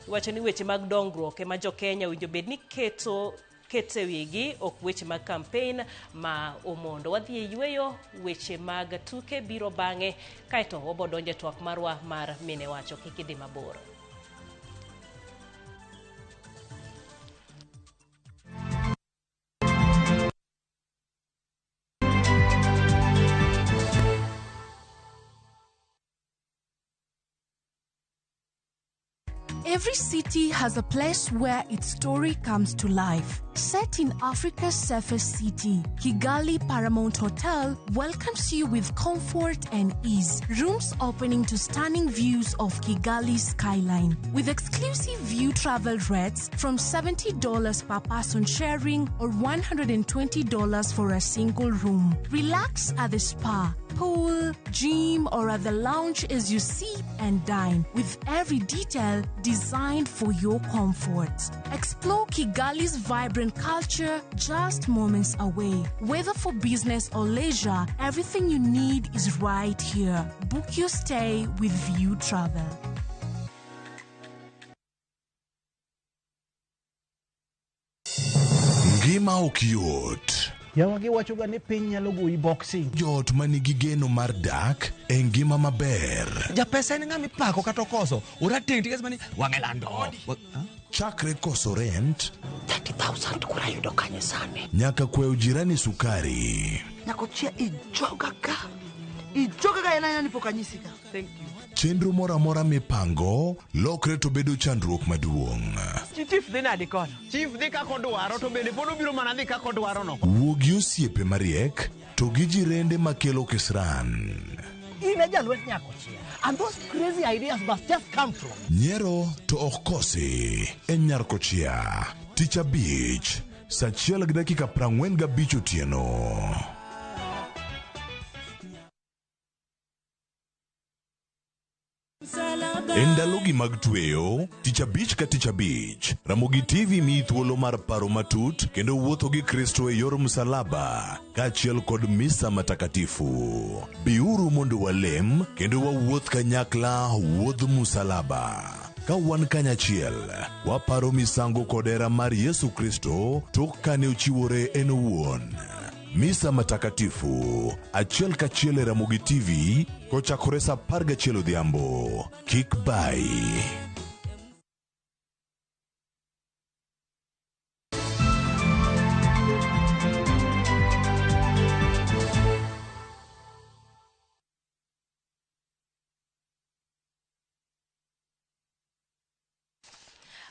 iwacho ni weche mag dongruok ema jo Kenya owinjo bed ni keto kete wigi ok weche mag campaign ma omondo. Wadhi e yweyo, weche mag tuke biro bang'e kaeto wabodonjo e twak marwa mar mine wacho. Kik idhi mabor. Every city has a place where its story comes to life. Set in Africa's safest city, Kigali Paramount Hotel welcomes you with comfort and ease. Rooms opening to stunning views of Kigali's skyline. With exclusive view travel rates from $70 per person sharing or $120 for a single room. Relax at the spa, pool, gym, or at the lounge as you sip and dine, with every detail designed for your comfort. Explore Kigali's vibrant culture just moments away. Whether for business or leisure, everything you need is right here. Book your stay with View Travel. Ngima ok yot. Yawa giwachoga ni piny nyalo goyi boxing. Joot ma nigi geno mar dak e ngima maber. Japesa en ng'ama ipako kata okoso. Orateng' tikes mani wang'e lando. Chakre koso rent 30,000 kura yudo kanye sani. Nyaka kwayo jirani sukari. Nyakochia ijoga ka. Ijoga ka en aena ni pok anyisi ka. Thank you. Chenro moro amora mipango lokre to bedo chandruok maduong'. Chief dhi nadi kono? Chief dhi kaka odwaro to bende pod obiro mana dhi kaka odwaro no. Wuo gi osiepe mariek to gi jirende makelo kisran. In e jalwet Nyakochia. And those crazy ideas must just come from. Nyiero to ok kosi e Nyarkochia. Tich abich, saa 1:45 otieno. E ndalogi mag tweyo, tich abich ka tich abich, Ramogi TV miyi thuolo mar paro matut kendo wuotho gi Kristo e yor msalaba kaachiel kod misa matakatifu. Biuru mondo walem kendo wawuoth kanyakla wuodh msalaba. Ka wan kanyachiel, waparo misango kod hera mar Yesu Kristo tok kane ochiwore en owuon. Misa matakatifu achiel kachiel e Ramogi TV kochakore saa 11 odhiambo. Kik bayi.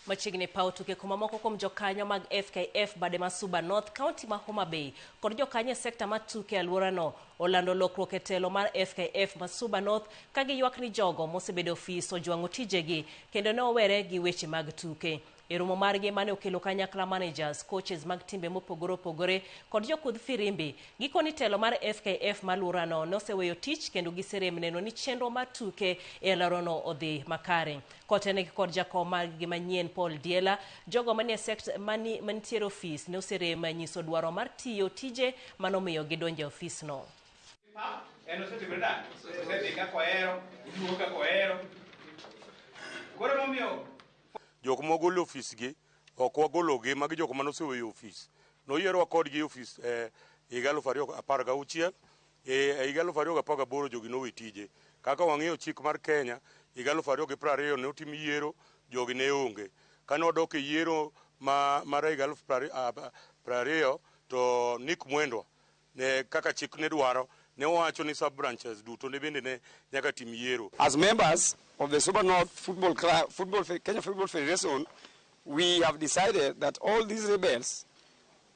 Machiegni paw tuke kuma moko kuom jokanyo mag FKF bade ma Suba North, County ma Homa Bay kod jokanyo e sekta mar tuke alworano olando lokruok e telo mar FKF ma Suba North ka giywak ni jogo mosebedo e ofis ojwang'o tijegi kendo ne owere gi weche mag tuke. E romo margi mane okelo kanyakla managers, coaches mag timbe mopogore opogore kod jokudh firimbi, gikoni telo mar FKF ma alworano noseweyo tich kendo giserem neno ni chenro mar tuke e alworano odhi makare. Kotenegi kod jakom margi manyien Paul Diela, jogo manie sekt manitiere ofis ne oserem nyiso dwaro mar tiyo tije manomiyo gidonjo e ofisno. En osetimore nade? Osedhi kaka ohero, oduogo kaka ohero. Koro emomiyo jok mogolo ofis gi ok wagologi, magi jok mane oseweyo ofis. Noyierwa kodgi e ofis higa 2016, higa 2018 jogi nowe tije. Kaka wang'eyo chik mar Kenya, higa 2020 ne otim yiero, jogi ne onge. Kane wadok e yiero mar higa 2020 to Nick Mwendwa ne kaka chik ne dwaro Ne owacho ni sub branches duto ne bende ne nyaka tim yiero. As members of the Super North Football Club, Football Kenya Football Federation, we have decided that all these rebels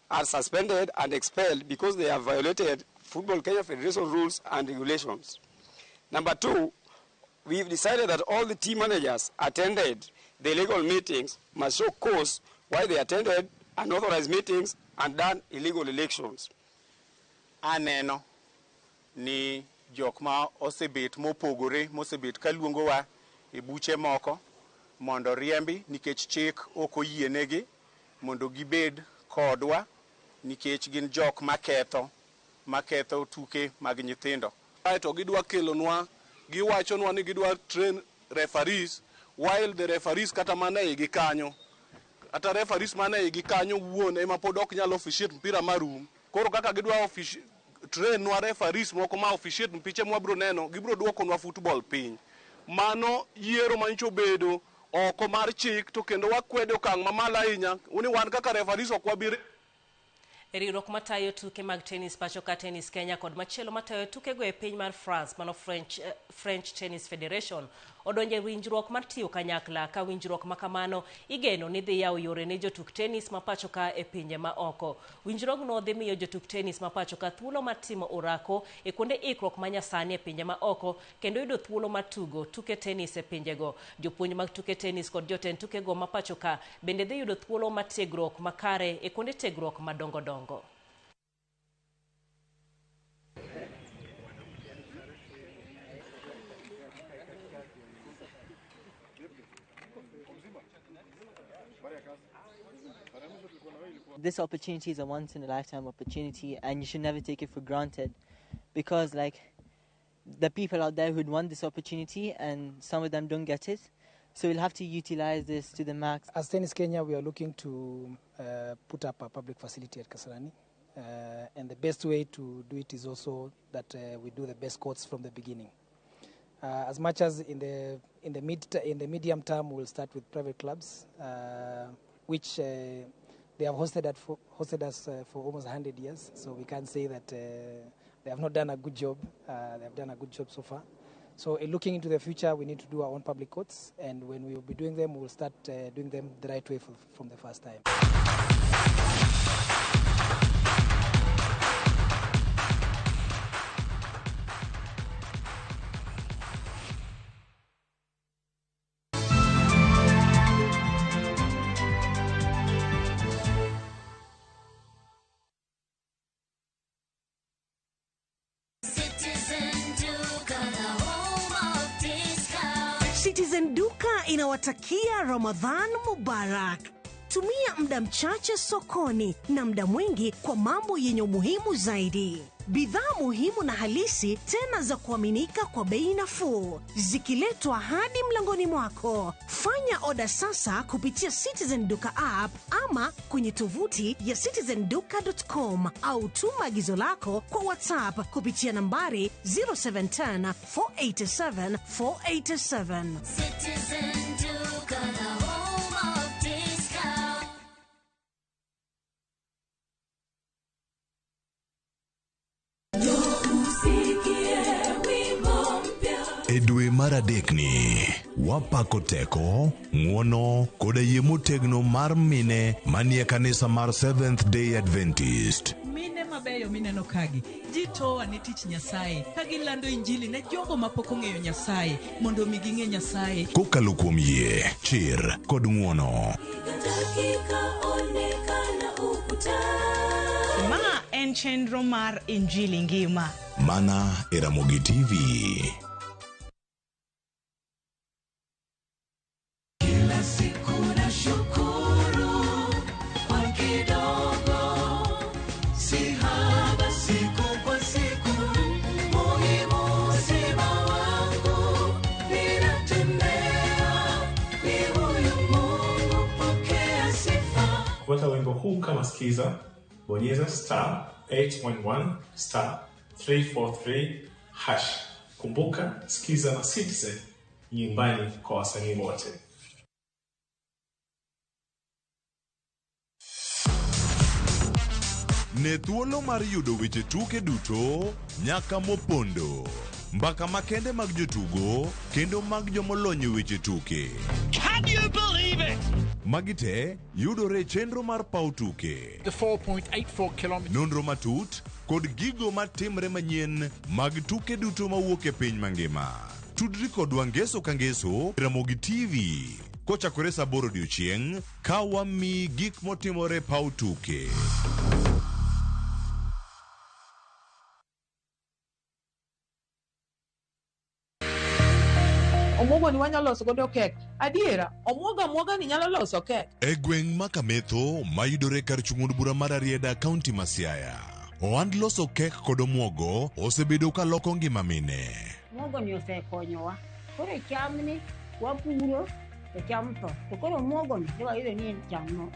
are suspended and expelled because they have violated Football Kenya Federation rules and regulations. Number two, we've decided that all the team managers attended the illegal meetings must show cause why they attended unauthorized meetings and done illegal elections. Aneno ni jok ma osebet mopogore mosebet kaluongowa e buche moko mondo riembi nikech chik ok oyienegi mondo gibed kodwa nikech gin jok maketho tuke mag nyithindo. Aeto gidwa kelonwa, giwachonwa ni gidwa train referees while the referees kata mana igi kanyo kata referees mana igi kanyo wuon ema pod ok nyal officiate mpira marum. Koro kaka gidwa train nwa referees moko ma officiate mpiche mwabro neno, gibro duokonwa football piny. Mano yiero manyicho bedo oko mar chik to kendo wakwedo okang' mamalo ahinya uni wan kaka referees ok wabir. E riwruok matayo tuke mag tennis pacho ka Tennis Kenya kod machielo matayo tukego e piny mar France mano French Tennis Federation odonjo e winjruok mar tiyo kanyakla ka winjruok ma kamano igeno ni dhi yawo yore ne jotuk tennis ma pacho ka e pinje ma oko. Winjruogno dhi miyo jotuk tennis ma pacho ka thuolo mar timo orako e kuonde ikruok ma nyasani e pinje ma oko kendo yudo thuolo mar tugo tuke tennis e pinjego. Jopuonj mag tuke tennis kod jotend tukego ma pacho ka bende dhi yudo thuolo mar tiegruok makare e kuonde tiegruok madongo dongo. This opportunity is a once-in-a-lifetime opportunity, and you should never take it for granted, because like the people out there who'd want this opportunity and some of them don't get it, so we'll have to utilize this to the max. As Tennis Kenya, we are looking to put up a public facility at Kasarani, and the best way to do it is also that we do the best courts from the beginning. As much as in the medium term, we'll start with private clubs, which they have hosted us for almost 100 years, so we can't say that they have not done a good job. They have done a good job so far. So looking into the future, we need to do our own public courts, and when we will be doing them, we will start doing them the right way from the first time. Citizen Duka inawatakia Ramadhan Mubarak. Tumia muda mchache sokoni na muda mwingi kwa mambo yenye umuhimu zaidi. Bidhaa muhimu na halisi tena za kuaminika kwa bei nafuu, zikiletwa hadi mlangoni mwako. Fanya oda sasa kupitia Citizen Duka app ama kwenye tovuti ya citizenduka.com au tuma agizo lako kwa WhatsApp kupitia nambari 0710 487 487. Citizen Duka, the home of discount. E dwe mar adekni, wapako teko, ng'uono koda yie motegno mar mine manie kanisa mar Seventh Day Adventist. Mine mabeyo mineno kagi, ji toa ne tich Nyasaye, ka gilando injili ne jogo mapok ong'eyo Nyasaye, mondo mi ging'e Nyasaye. Kokalo kuom yie, chir kod ng'uono. Ma en chenro mar Injili Ngima. Mana e Ramogi TV. Kila siku na shukuru kwa kidogo, si haba siku kwa siku, muhimu uzima wangu, ninatembea, ni huyu Mungu, pokea sifa. Kupata wimbo huu kama skiza, bonyeza star 811 star 343 hash. Kumbuka, skiza na Citizen nyumbani kwa wasanii wote. Ne thuolo mar yudo weche tuke duto nyaka mopondo. Mbaka makende mag jotugo kendo mag jomolony e weche tuke. Can you believe it? Magi te yudore e chenro mar paw tuke. The 4.84 kilometre. Nonro matut kod gigo matimre manyien mag tuke duto mawuok e piny mangima. Tudri kodwa ngeso ka ngeso e Ramogi TV kochakore saa 8 odiochieng' ka wamiyi gik motimore e paw tuke. Omuogo ni wanyalo loso godo kek. Adiera, omuogo amuoga ni nyalo loso kek. E gweng' ma Kametho mayudore kar chung' od bura mar Rarieda kaunti ma Siaya, ohand loso kek kod omuogo osebedo ka loko ngima mine. Muogo ni osekonyowa. Koro cham ni wapuro to cham tho. To koro muogo ni ne wayudo ni en cham no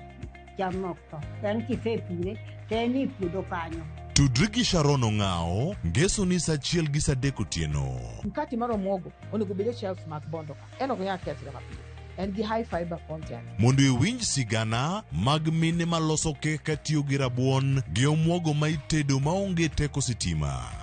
cham ok tho. En kisepure to en e puodho kanyo. Tudri gi Sharon Ong'awo ngeso ni saa 1 gi saa 3 otieno. Mkati mar omuogo onego obed e shelves mag Bondo ka. En ok nyal kethre mapiyo. En gi high fiber content. Mondo iwinj sigana mag mine maloso kek katiyo gi rabuon gi omuogo ma itedo maonge teko sitima.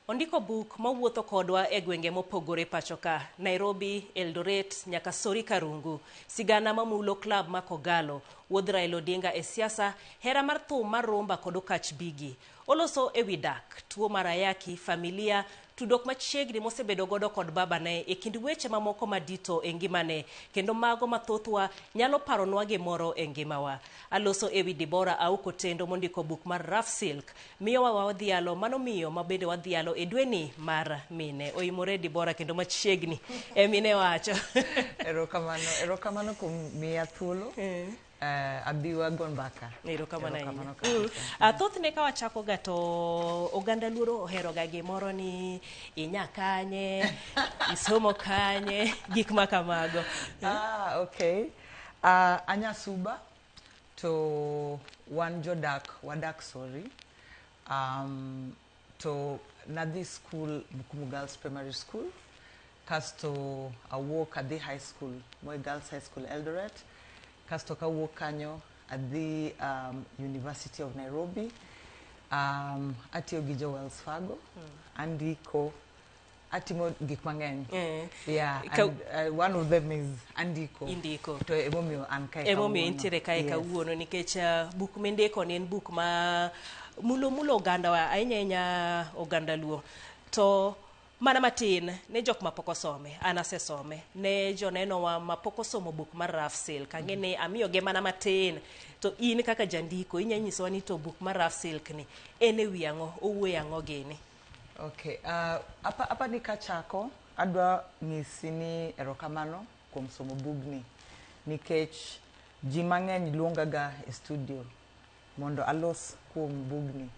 Ondiko buk mawuotho kodwa e gwenge mopogore pacho ka, Nairobi, Eldoret, nyaka Sori Karungu. Sigana mamulo klab ma Kogalo, wuodh Raila Odinga e siasa, hera mar thum mar rumba kod okach bigi. Oloso ewi dak, tuo mar ayaki, familia, tudruok machiegni mosebedo godo kod babane e kind weche mamoko madito e ngimane, kendo mago mathothwa nyalo paronwa gimoro e ngimawa. Aloso ewi Dibora Auko Tendo mondiko buk mar Rough Silk, miyowa wadhialo mano miyo mabende wadhialo e dweni mar mine. Oimore Dibora kendo machiegni e mine wacho. Erokamano, erokamano kuom miya thuolo. Abi wago mbaka. Erokamano ahinya. Erokamano kabisa. Thothne ka wachako ga to oganda luoro ohero ga gimoro ni inya kanye, isomo kanye, gik ma kamago. Okay. Anya Suba to wan jodak wadak Sori. To nadhi school Bukumu Girls Primary School. Kasto awuok adhi high school, Moi Girls High School Eldoret. Kasto kawuok kanyo adhi University of Nairobi. Atiyo gi jo Wells Fargo. Andiko, atimo gik mang'eny. Yeah, and one of them is andiko. Indiko. To emomiyo an kae Emomiyo kawuono. intiere kae Yes. kawuono nikech buk mindiko ni en buk ma mulo mulo ogandawa ahinya ahinya oganda Luo. To mana matin ne jok mapok osome, an asesome, ne jonenowa mapok osomo buk mar Rough Silk, ang'e ni amiyogi mana matin, to in kaka jandiko inya nyisowa ni to buk mar Rough Silk ni en e wi ang'o, owuoyo ang'o gini? Okay, apa ni kachako, adwa nyisi ni erokamano kuom somo bugni, nikech ji mang'eny luongaga e studio mondo alos kuom bugni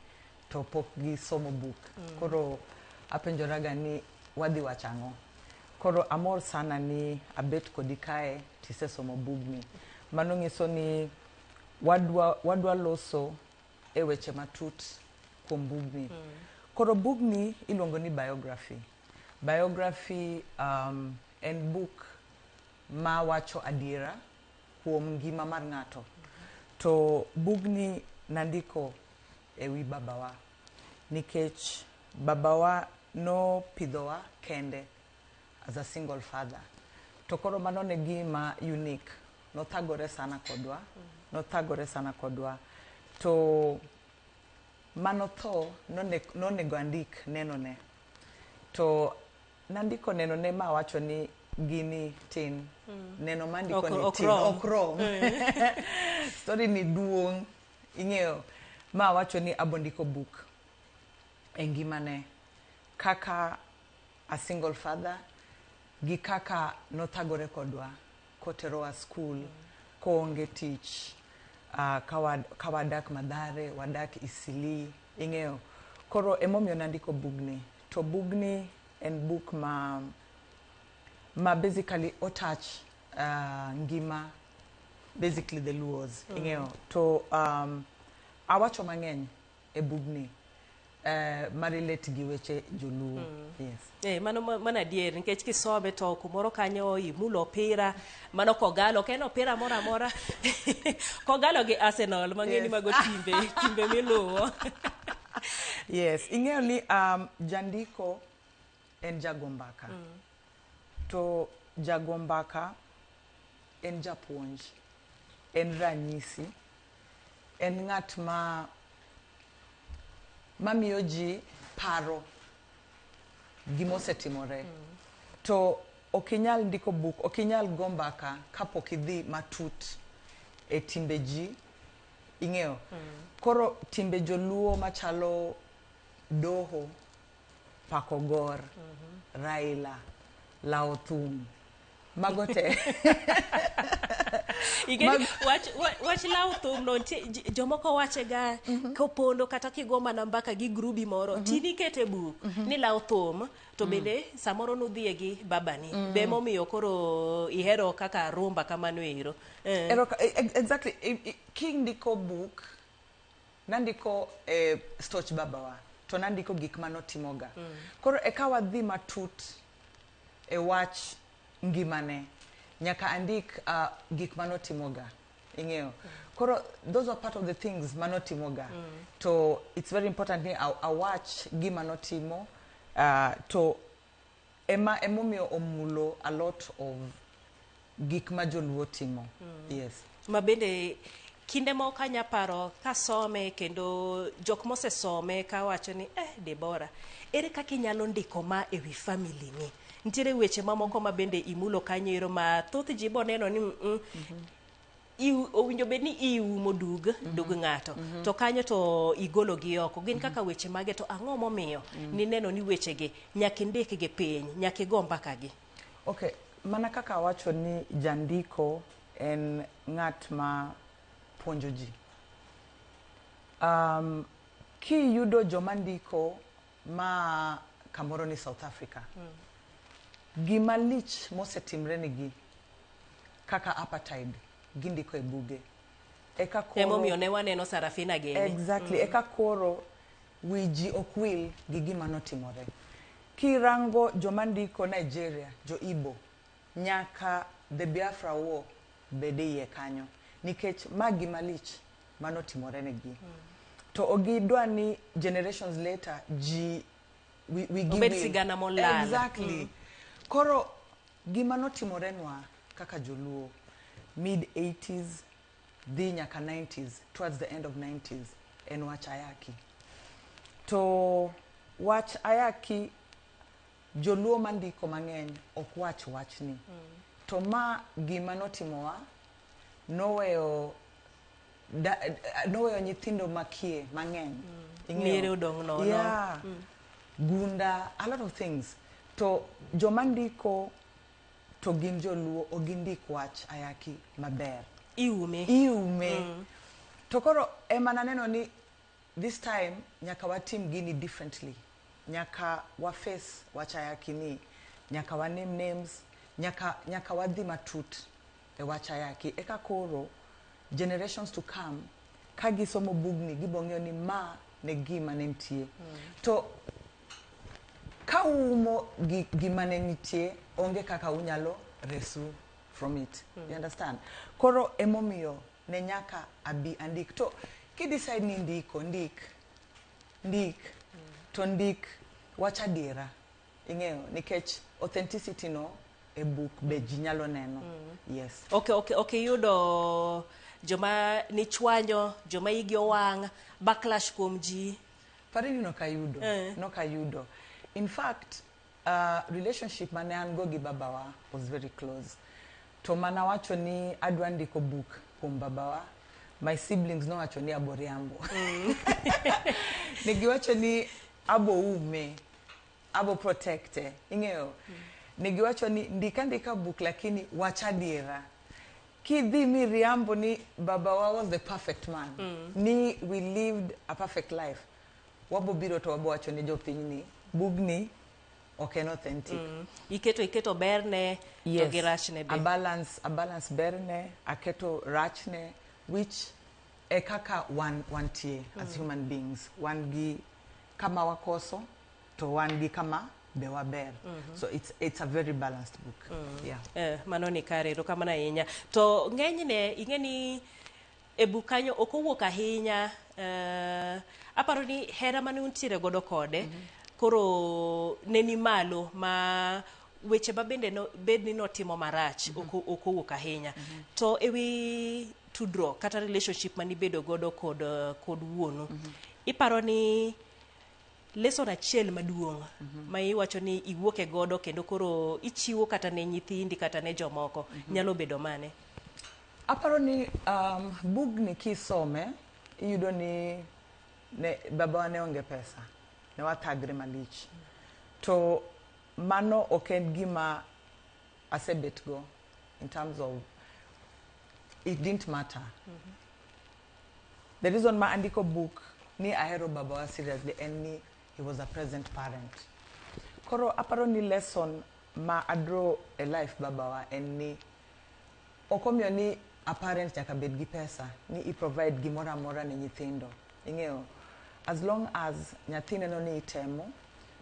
to pok gisomo buk. Koro apenjoraga ni wadhi wacho ang'o. Koro amor sana ni abet kodi kae tisesomo bugni. Mano nyiso ni wadwa loso e weche matut kuom bugni. Koro bugni iluongo ni biography. Biography en buk ma wacho adiera kuom ngima mar ng'ato. To bugni nandiko e wi babawa nikech babawa nopidhowa kende as a single father. To koro mano ne gima unique. Nothagore sana kodwa. Nothagore sana kodwa. To mano tho nonego andik nenone. To nandiko nenone ma awacho ni gini tin. Neno mandiko ni tin. Ok rom. Ok rom. Story ni duong'. Ing'eyo ma awacho ni abondiko buk e ngimane kaka a single father gi kaka nothagore kodwa koterowa school koonge tich ka wadak Mathare, wadak Isili, ing'eyo. Koro emomiyo nandiko bugni. To bugni en buk ma basically otouch ngima Basically the Luos. Ing'eyo. To awacho mang'eny e bugni ma relate gi weche joluo. Yes. Mano mano adier nikech kisome to kumoro kanyo imulo opira mano Kogalo ok en opira moro amora Kogalo gi Arsenal mang'e ni mago timbe miluwo. Yes, ing'eyo ni jandiko en jago mbaka. To jago mbaka en japuonj, en ranyisi, en ng'at ma mamiyo ji paro gimosetimore. To ok inyal ndiko buk, ok inyal go mbaka kapok idhi matut e timbe ji, ing'eyo. Koro timbe joluo machalo doho, pako gor, Raila, lawo thum, mago te. Ing'eni wach lawo thum no nitie jomoko wache ga kopondo kata kigo mana mbaka gi grubi moro tini ikete buk ni lawo thum to bende samoro nudhiye gi babani be momiyo koro ihero kaka rumba kamano ero. Exactly. Kindiko buk, nandiko stoch babawa, to nandiko gik manotimoga. Koro eka wadhi matut e wach ngimane, nyaka andik gik manotimoga. Ing'eyo. Koro those are part of the things manotimoga. To it's very important ni awach gima notimo, to ema emomiyo omulo a lot of gik ma joluo timo. Yes. Ma bende kinde moko anya paro kasome kendo jok mosesome kawacho ni Deborah, ere kaka inyalo ndiko ma e wi family ni? Nitiere weche mamoko ma bende imulo kanyo ero ma thoth ji boneno ni owinjo bed ni iumo dug ng'ato to kanyo to igolo gi oko gin kaka weche mage to ang'o momiyo nineno ni wechegi nyaka indikgi piny nyaka igo mbaka gi? Okay, mana kaka awacho ni jandiko en ng'at ma puonjo ji. Kiyudo joma ndiko ma kamoro ni South Africa, gima lich mosetimre nigi kaka apartheid gindiko e buge. Eka koro emomiyo ne waneno Sarafina gini. Exactly. Eka koro wi ji ok wil gi gima notimore. Kirango joma ndiko Nigeria, jo Igbo, nyaka the Biafra War bede iye kanyo. Nikech ma gima lich manotimore negi. To ogidwa ni generations later ji we give Obed in. sigana molal. Exactly. Koro gima notimore nwa kaka joluo mid 80s dhi nyaka 90s, towards the end of 90s, en wach ayaki. To wach ayaki joluo mandiko mang'eny ok wach wachni. To ma gima notimowa noweyo nyithindo makie mang'eny. Miere odong' nono. Yeah. Gunda, a lot of things. To joma ndiko to gin joluo ok gindik wach ayaki maber. Iume. To koro ema naneno ni this time nyaka watim gini differently. Nyaka wa face wach ayaki ni, nyaka wa name names, nyaka wadhi matut e wach ayaki. Eka koro generations to come ka gisomo bugni gibong'eyo ni ma ne gima ne nitie. To ka uumo gima ne nitie, onge kaka unyalo resu from it. You understand? Koro emomiyo ne nyaka abi andik. To kidecide ni ndiko, ndik. To ndik wach adiera. Ing'eyo, nikech authenticity no e buk be ji nyalo neno. Yes. Okay, yudo joma nichwanyo, joma igi owang', backlash kuom ji. Parini nokayudo. Nokayudo. In fact, relationship mane an go gi babawa was very close. To mana wacho ni adwa ndiko book kuom babawa, my siblings nowacho ni abo riambo. Negiwacho ni abo ume, abo protecte. Ing'eyo? Negiwacho ni ndika ndika book lakini wach adiera. Kidhi mi riambo ni babawa was the perfect man. Ni we lived a perfect life. Wabo biro to wabo wacho ni jopiny ni bugni Ok en authentic. Iketo berne to gi rachne be. A balance berne, aketo rachne, which e kaka wan wantie as human beings. Wan gi kama wakoso to wan gi kama be waber. So it's a very balanced book. Yeah. Mano ni kare, erokamano ahinya. To ng'enyne ing'e ni e buk kanyo ok owuok ahinya, aparo ni hera mane untiere godo kode koro ne ni malo ma weche ma bende no, bed ni notimo marach ok owuok ahinya. To ewi tudruok kata relationship manibedo godo kod wuonu, iparo ni lesson achiel maduong' ma iwacho ni iwuoke godo kendo koro ichiwo kata ne nyithindi kata ne jomoko nyalo bedo mane? Aparo ni bugni kisome iyudo ni ne babawa ne onge pesa, ne wathagre malich. To mano ok en gima asebet go in terms of it didn't matter. The reason ma andiko book ni ahero babawa seriously en ni he was a present parent. Koro aparo ni lesson ma adraw e life babawa en ni ok omiyo ni a parent nyaka bed gi pesa ni i provide gimoro amora ne nyithindo. Ing'eyo, as long as nyathi neno ni itemo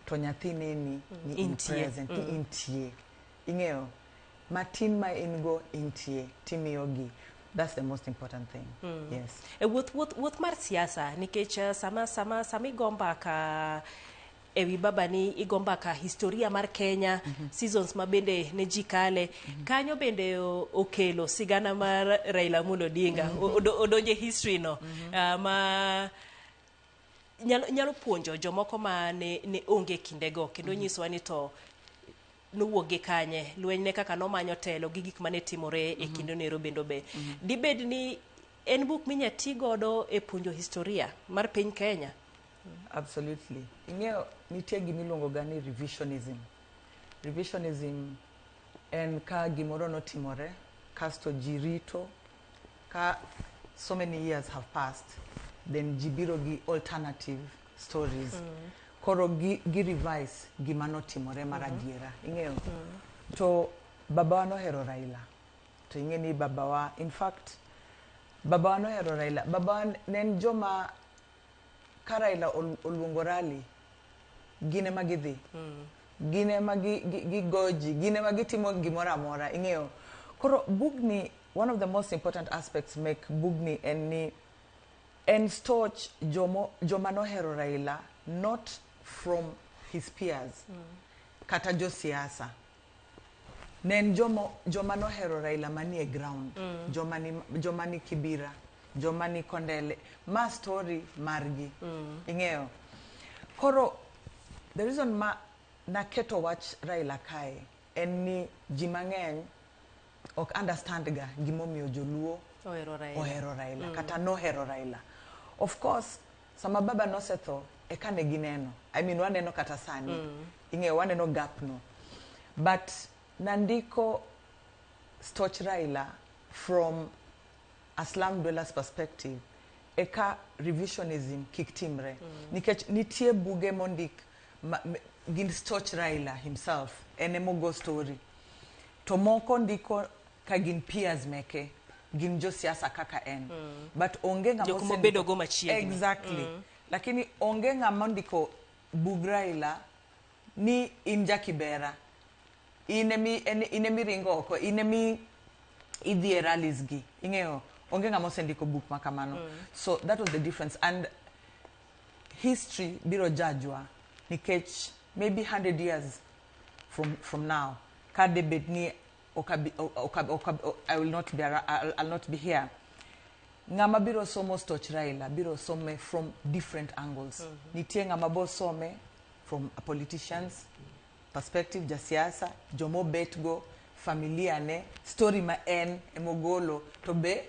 to nyathi neni ni in Intie. present ni intie. Ing'eyo, matin ma in go intie timiyogi. That's the most important thing. Yes. E wuoth mar siasa nikech sama igo mbaka ewi babani, igo mbaka historia mar Kenya, seasons ma bende ne ji kale kanyo bende okelo sigana mar Raila Amolo Odinga. Odonje history no ma nyalo puonjo jomoko ma ne onge kindego kendo nyisowa ni to nowuok gi kanye, lweny ne kaka nomanyo telo gi gik mane timore e kinde nero bendo be. Dibed ni en buk minya ti godo e puonjo historia mar piny Kenya? Absolutely. Ing'eyo, nitie gimiluongo ga ni revisionism. Revisionism en ka gimoro notimore kasto ji rito ka so many years have passed, then ji biro gi alternative stories. Koro gi revise gima notimore mar adiera. Ing'eyo? To babawa nohero Raila. To ing'e ni babawa, in fact, babawa nohero Raila. Babawa ne en joma ka Raila oluongo rally, gin ema gidhi. Gin ema gigo ji, gin ema gitimo gimoro amora, ing'eyo. Koro bugni, one of the most important aspects mek bugni en ni en stoch joma nohero Raila, not from his peers, kata josiasa. Ne en joma nohero Raila manie ground, joma ni Kibira, joma ni Kondele, ma story margi, ing'eyo. Koro the reason ma naketo wach Raila kae en ni ji mang'eny ok understand ga gimomiyo joluo ohero Raila. Ohero Raila kata nohero Raila. Of course, sama baba nosetho eka ne gineno. I mean, waneno kata sani. Ing'eyo, waneno gap no. But nandiko stoch Raila from a slum dweller's perspective eka revisionism kik timre. Nikech nitie buge mondik gin stoch Raila himself, en emogo story. To moko ndiko ka gin peers meke, gin josiasa kaka en. But onge ng'ama Jok osendiko- mobedogo machiegni. Exactly. Lakini onge ng'ama ondiko bug Raila ni in jakibera. In emi ringo oko, in emi idhi e rallies gi. Ing'eyo, onge ng'ama osendiko buk ma kamano. So that was the difference. And history biro judge-wa nikech maybe 100 years from now, ka debed ni I will not be I'll not be here. Ng'ama biro somo stoch Raila biro some from different angles. Nitie ng'ama bo some from a politician's perspective, jasiasa, jomobet go, familia ne, story ma en emogolo, to be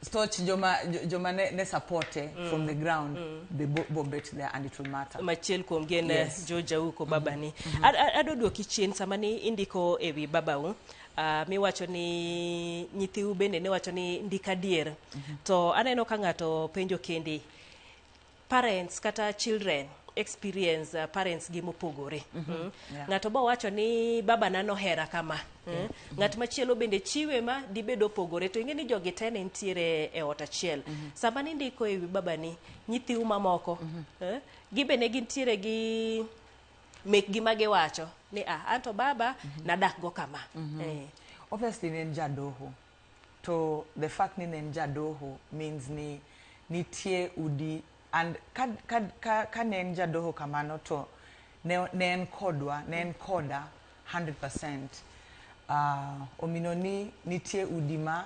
stoch joma ne supporte from the ground be bo bet there and it will matter. Machiel kuom gi en Yes. George Auko babani. Adwa duoki chien sama ni indiko e wi babau, miwacho ni nyithiu bende ne wacho ni ndik adier. To aneno ka ng'ato penjo kendi parents kata children experience parents gi mopogore. Yeah. Ng'ato bo wacho ni baba na nohera kama. Ng'at machielo bende chiwe ma dibed opogore, to ing'e ni jogi te ne nitiere e ot achiel. Sama nindiko e wi babani, nyithiu mamoko, gibe ne gintiere gi mekgi ma giwacho ni ah, anto baba nadak go kama. Obviously ne en jadoho, to the fact ni ne en jadoho means ni nitie udi and ka ne en jadoho kamano, to ne en kodwa, ne en koda 100%. Omino ni nitie udi ma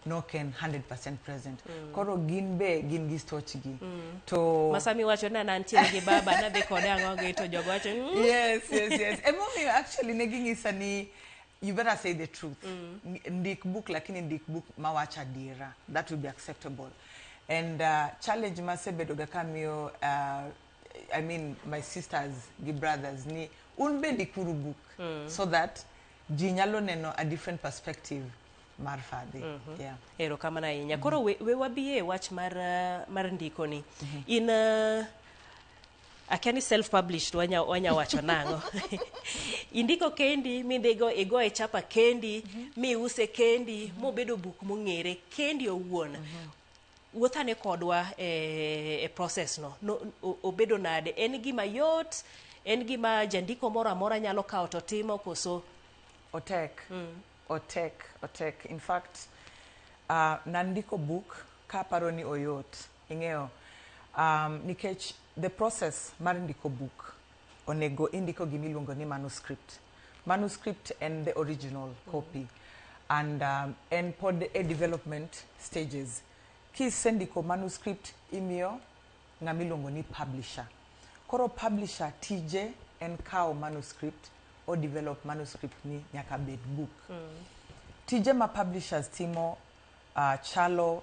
nok en 100% present. Koro gin be gin gi stochgi. To Masami wacho ni an antiere gi baba, nadhi kode ang'o gi to jogo wacho Yes. Emomiyo actually ne ging'isa ni you better say the truth. Ndik book, lakini ndik book mawacho adiera. That will be acceptable. And challenge masebedoga kamiyo, I mean my sisters gi brothers, ni un be ndikuru book so that ji nyalo neno a different perspective mar fadhi. Yeah. Erokamano ahinya. Koro we wabiye wach mar ndikoni. In akia ni self published wanya wacho nang'o? Indiko kendi, mindhigo igo e chapa kendi, miuse kendi, mobedo buk mong'ere kendi owuon. Wuothane kodwa e process no, obedo nade? En gima yot? En gima jandiko moro amora nyalo kawo to timo koso? Otek. Otek, otek. In fact, nandiko book kaparo ni oyot. Ing'eyo. Nikech the process mar ndiko book, onego indiko gimiluongo ni manuscript. Manuscript en the original copy. And en pod e development stages. Kisendiko manuscript, imiyo ng'ama iluongo ni publisher. Koro publisher tije en kawo manuscript, o develop manuscript ni nyaka bed book. Tije ma publishers timo chalo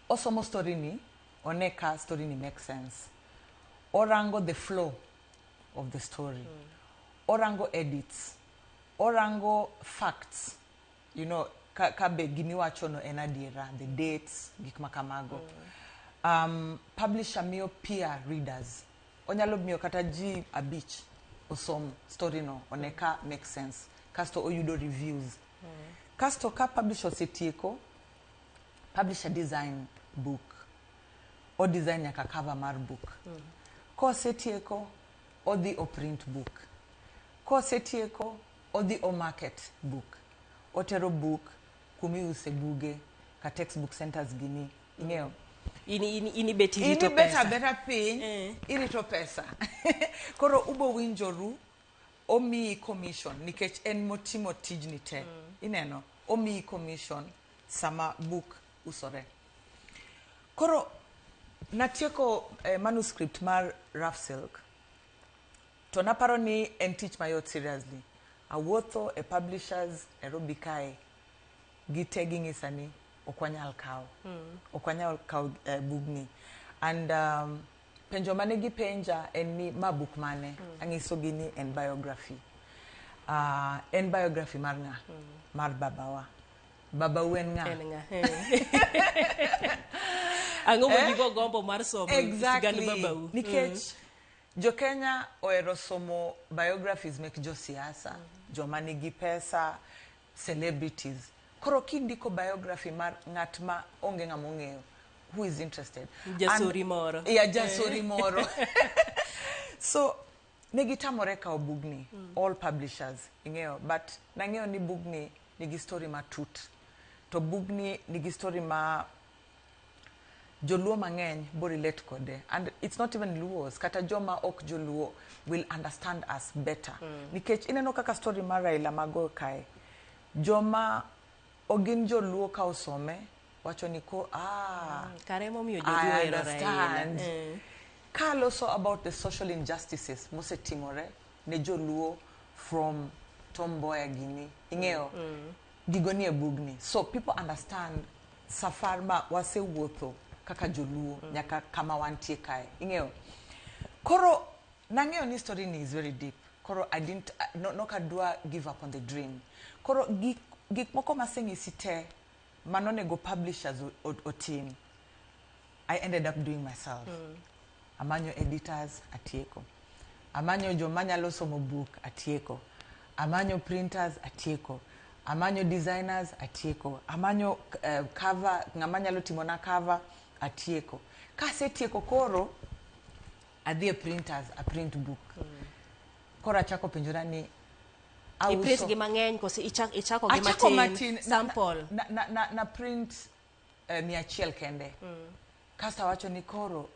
osomo story ni, one ka story ni make sense. Orango the flow of the story. Orango edits. Orango facts. Ka be gimiwacho no en adiera, the dates, gik ma kamago. Publisher miyo peer readers. Onyalo miyo kata ji 5 osom story no, one ka make sense. Kasto oyudo reviews. Kasto ka publisher osetieko, publisher design book. O design nyaka cover mar book. Kosetieko, odhi o print book. Kosetieko, odhi o market book. Otero book kumiuse buge ka textbook centers gini. Ing'eyo? In ibet irito In ibet pesa. Abeta piny, irito pesa. Koro ubo winjoru, omiyi commission nikech en motimo tijni te. Ineno? Omiyi commission sama book usore. Koro natieko manuscript mar Rough Silk, to naparo ni en tich mayot. Seriously, awuotho e publishers Nairobi kae, gite ging'isa ni ok wanyal kawo, ok wanyal kawo bugni. And penjo mane gipenja en ni ma buk mane? Ang'isogi ni en biography. En biography mar ng'a? Mar babawa. Babau en ng'a? En ng'a? Ang'o mojigo gombo mar somo sigand babau? Nikech jo-Kenya ohero somo biographies mek josiasa, joma nigi pesa, celebrities. Koro kindiko biography mar ng'at ma onge ng'ama ong'eyo, who is interested? Jasori moro. Yeah, jasori moro. So ne gitamore kawo bugni, all publishers, ing'eyo. But nang'eyo ni bugni nigi story matut, to bugni nigi story ma joluo mang'eny bo relate kode. And it's not even Luos, kata joma ok joluo will understand us better, nikech ineno kaka story mar Raila mago kae, joma ogin joluo ka osome wacho ni ko ah, Kare emomiyo joluo I ohero Raila. understand. Kaloso about the social injustices mosetimore ne joluo from Tom Mboya gini, ing'eyo, gigo nie bugni, so people understand safar ma wasewuotho kaka joluo nyaka kama wantie kae, ing'eyo. Koro nang'eyo ni story ni is very deep. Koro I didn't, no, nokadwa give up on the dream. Koro gik moko maseng'isi te manonego publishers otim, I ended up doing myself. Amanyo editors, atieko. Amanyo joma nyalo somo book, atieko. Amanyo printers, atieko. Amanyo designers, atieko. Amanyo cover, ng'ama nyalo timona cover, atieko. Kasetieko koro, adhi e printers, a print book. Koro achako penjora ni I print gi mang'eny kose ichako gi Achako matin? matin. Sample. Na print 100 kende. Kasto awacho ni koro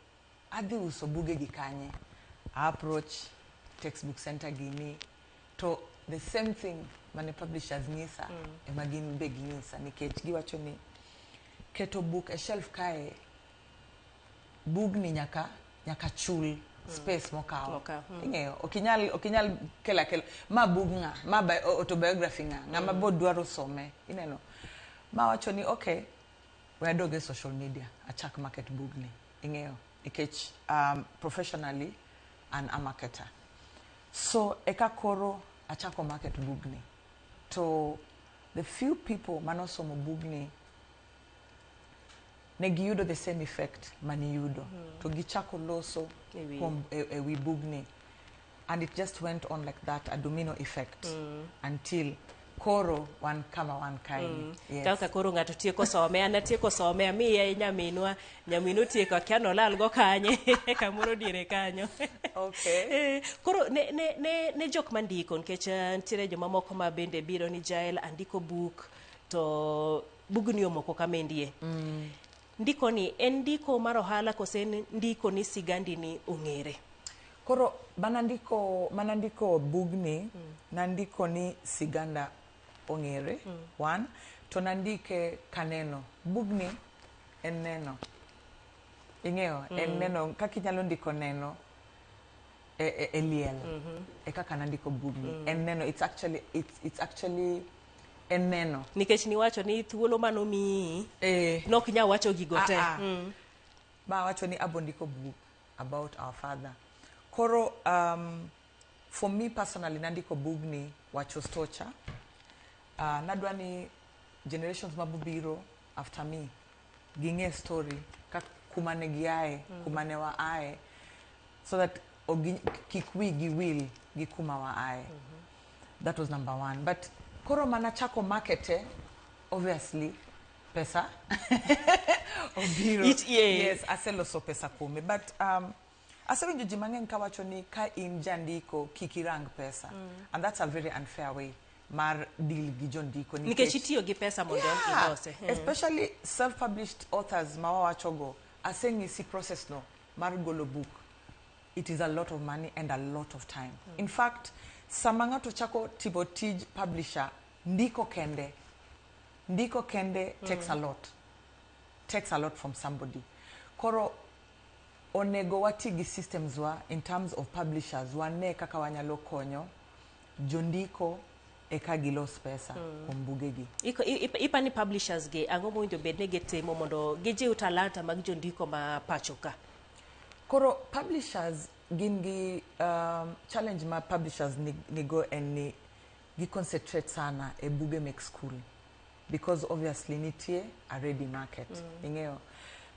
adhi uso buge gi kanye. I approach Textbook Center gini to the same thing mane publishers nyisa ema gin be ginyisa, nikech giwacho ni keto book e shelf kae, bugni nyaka chul space mokawo. Mokawo. Ing'eyo ok inyal kelo akela ma bug ng'a ma autobiography ng'ama bo dwaro some. Ineno ma wacho ni okay, we adog e social media, achak market bugni. Ing'eyo, nikech professionally an a marketer, so eka koro achako market bugni to the few people manosomo bugni ne giyudo the same effect maniyudo to gichako loso kuom e wi bugni, and it just went on like that, a domino effect, until koro wan kama wan kae. Yes. Kaka koro ng'ato tieko some, an atieko some, amiye nyaminwa, nyaminwa otieko, akia nolal go kanye, kamoro diere kanyo. Koro ne jok mandiko, nikech nitiere jomamoko ma bende biro ni, "Jael, andiko buk to bugni omoko kamendie." Ndiko ni en ndiko mar ohala kose en ndiko ni sigandi ni ong'ere? Koro manandiko bugni, nandiko ni siganda ong'ere. One to nandike kaneno bugni en neno, ing'eyo, en neno kaka inyalo ndiko neno e liel e kaka nandiko bugni. En neno, it's actually en neno. Nikech niwacho ni thuolo manomiyi nok nyal wacho gigo te. Ah, ah. Ma wacho ni abo ndiko book about our father. Koro for me personally, nandiko bugni wacho stocha. Nadwa ni generations mabobiro after me ging'e story ka kuma ne giaye, kuma ne waaye, so that kik wigi wil gi kuma waaye. That was number one. But koro mana chako markete, obviously pesa obiro. Yes, aseloso pesa kuome, but asewinjo ji mang'eny kawacho ni ka in jandiko kik irang pesa. And that's a very unfair way mar deal gi jondiko. Nikech itiyo gi pesa mondo ilose. Especially self-published authors ma wawachogo, aseng'isi process no mar golo book, it is a lot of money and a lot of time. In fact, sama ng'ato chako timo tij publisher, ndiko kende, ndiko kende takes a lot, takes a lot from somebody. Koro onego wati gi systems wa in terms of publishers, wane kaka wanyalo konyo jondiko eka gilos pesa kuom bugegi. Ipani publishers gi, ang'o mowinjo bed ni gitimo mondo gijiw talanta mag jondiko ma pacho ka? Koro publishers gin gi challenge ma publishers nigo en ni gi concentrate sana e buge mek school, because obviously nitie a ready market. Ing'eyo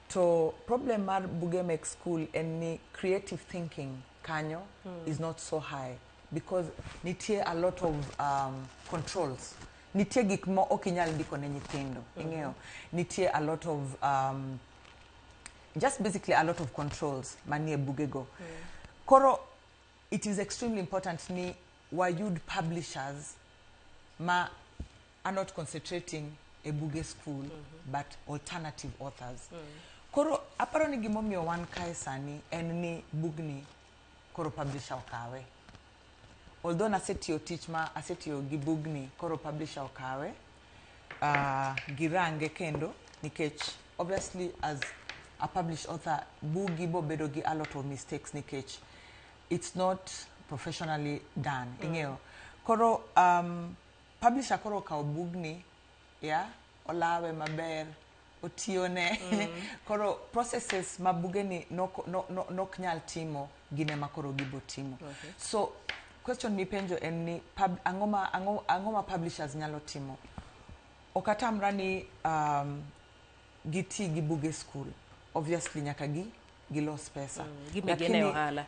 to problem mar buge mek school en ni creative thinking kanyo is not so high, because nitie a lot of controls, nitie gik ma ok inyal ndiko ne nyithindo. Ing'eyo nitie a lot of just basically a lot of controls manie bugego. Koro it is extremely important ni wayud publishers ma are not concentrating e buge school but alternative authors. Koro aparo ni gimomiyo wan kae sani en ni bugni koro publisher okawe. Although nasetiyo tich ma asetiyo gi bugni, koro publisher okawe, girange kendo, nikech obviously as a published author, bugi bo bedo gi a lot of mistakes nikech it's not professionally done. Ing'eyo koro publisher koro okawo bugni ya olawe maber, otiyone. Koro processes ma bugeni nok no, no, nok nyal timo, gin ema koro gibo timo. So question mipenjo en ni ang'o ma publishers nyalo timo? Ok atamra ni giti gi buge school, obviously nyaka gi gilos pesa. Gibed gine ohala.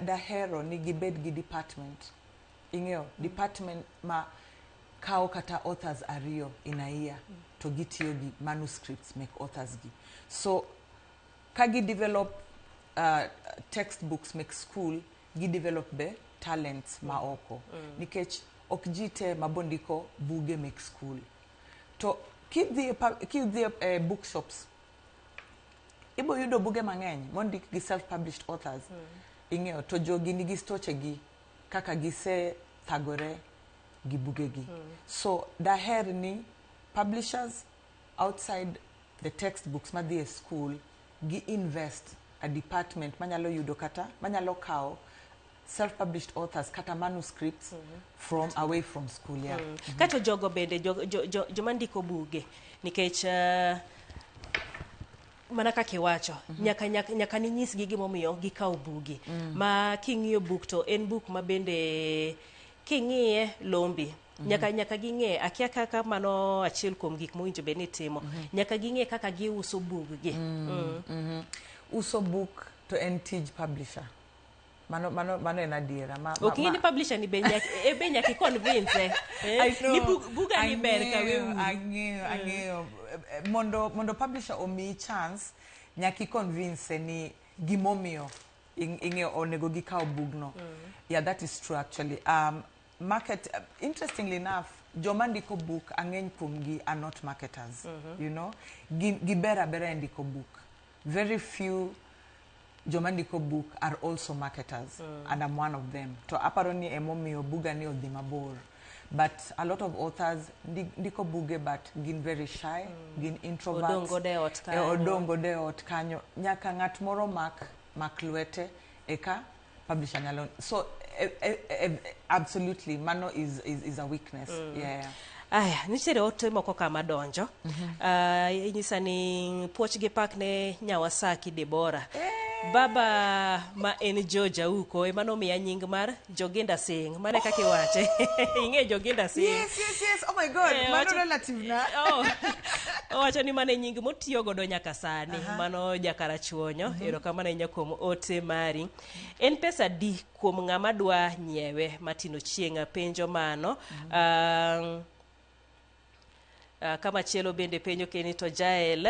Dahero ni gibed gi department. Ing'eyo, department ma kawo kata authors ariyo in a year to gitiyo gi manuscripts mek authors gi. So ka gi develop textbooks mek school, gi develop be talents ma oko. Nikech ok ji te mabondiko buge mek school. To kidhi e bookshops, ibo yudo buge mang'eny mondik gi self-published authors. Ing'eyo, to jogi nigi stochegi kaka gise thagore gi bugegi. So daher ni publishers outside the textbooks madhi e school gi invest a department manyalo yudo kata manyalo kawo self-published authors kata manuscripts from away from school. Yeah. Kato jogo bende joma ndiko buge nikech mana kaka iwacho, nyaka ninyisgi gimomiyo gikaw bugi. Ma king'iyo buk to en buk ma bende king'iye lombi. Nyaka ging'e, akia kaka mano achiel kuom gik mowinjo bed ni timo. Nyaka ging'e kaka giuso buggi. Uso buk to en tij publisher. Mano en adiera. Ok ing'e ni publisher ni be nyaka i-convince. Ni buga ni ber ka weuru. Ang'eyo. Mondo publisher omiyi chance, nyaka i-convince ni gimomiyo ing'eyo onego gikaw bugno. Yeah, that is true actually. Market, interestingly enough, joma ndiko book ang'eny kuomgi are not marketers. You know, giber abera e ndiko book. Very few joma ndiko book are also marketers, and I'm one of them. To aparo ni emomiyo buga ni odhi mabor. But a lot of authors ndiko buge but gin very shy, gin introverts. Odong' godo e ot kanyo. Odong' godo e ot kanyo. Nyaka ng'at moro mak lwete eka publisher nyalo. So absolutely, mano is a weakness. Yeah. Aya, nitiere ote moko kama donjo. Inyisa ni puoch gi pak ne Nyawasaki Debora. Baba ma en Georgia uko ema nomiya nying mar Joginda Singh. Mane kaka iwache. Ing'e Joginda Singh. Yes. Oh my God. Mano relative na. Owacho ni mane nying motiyo godo nyaka sani. Mano Jakarachuonyo. Erokamano ahinya kuom ote mari. En pesa di kuom ng'ama dwa nyiewe? Martin Ochieng' penjo mano. Kama chielo bende penjo keni to Jael,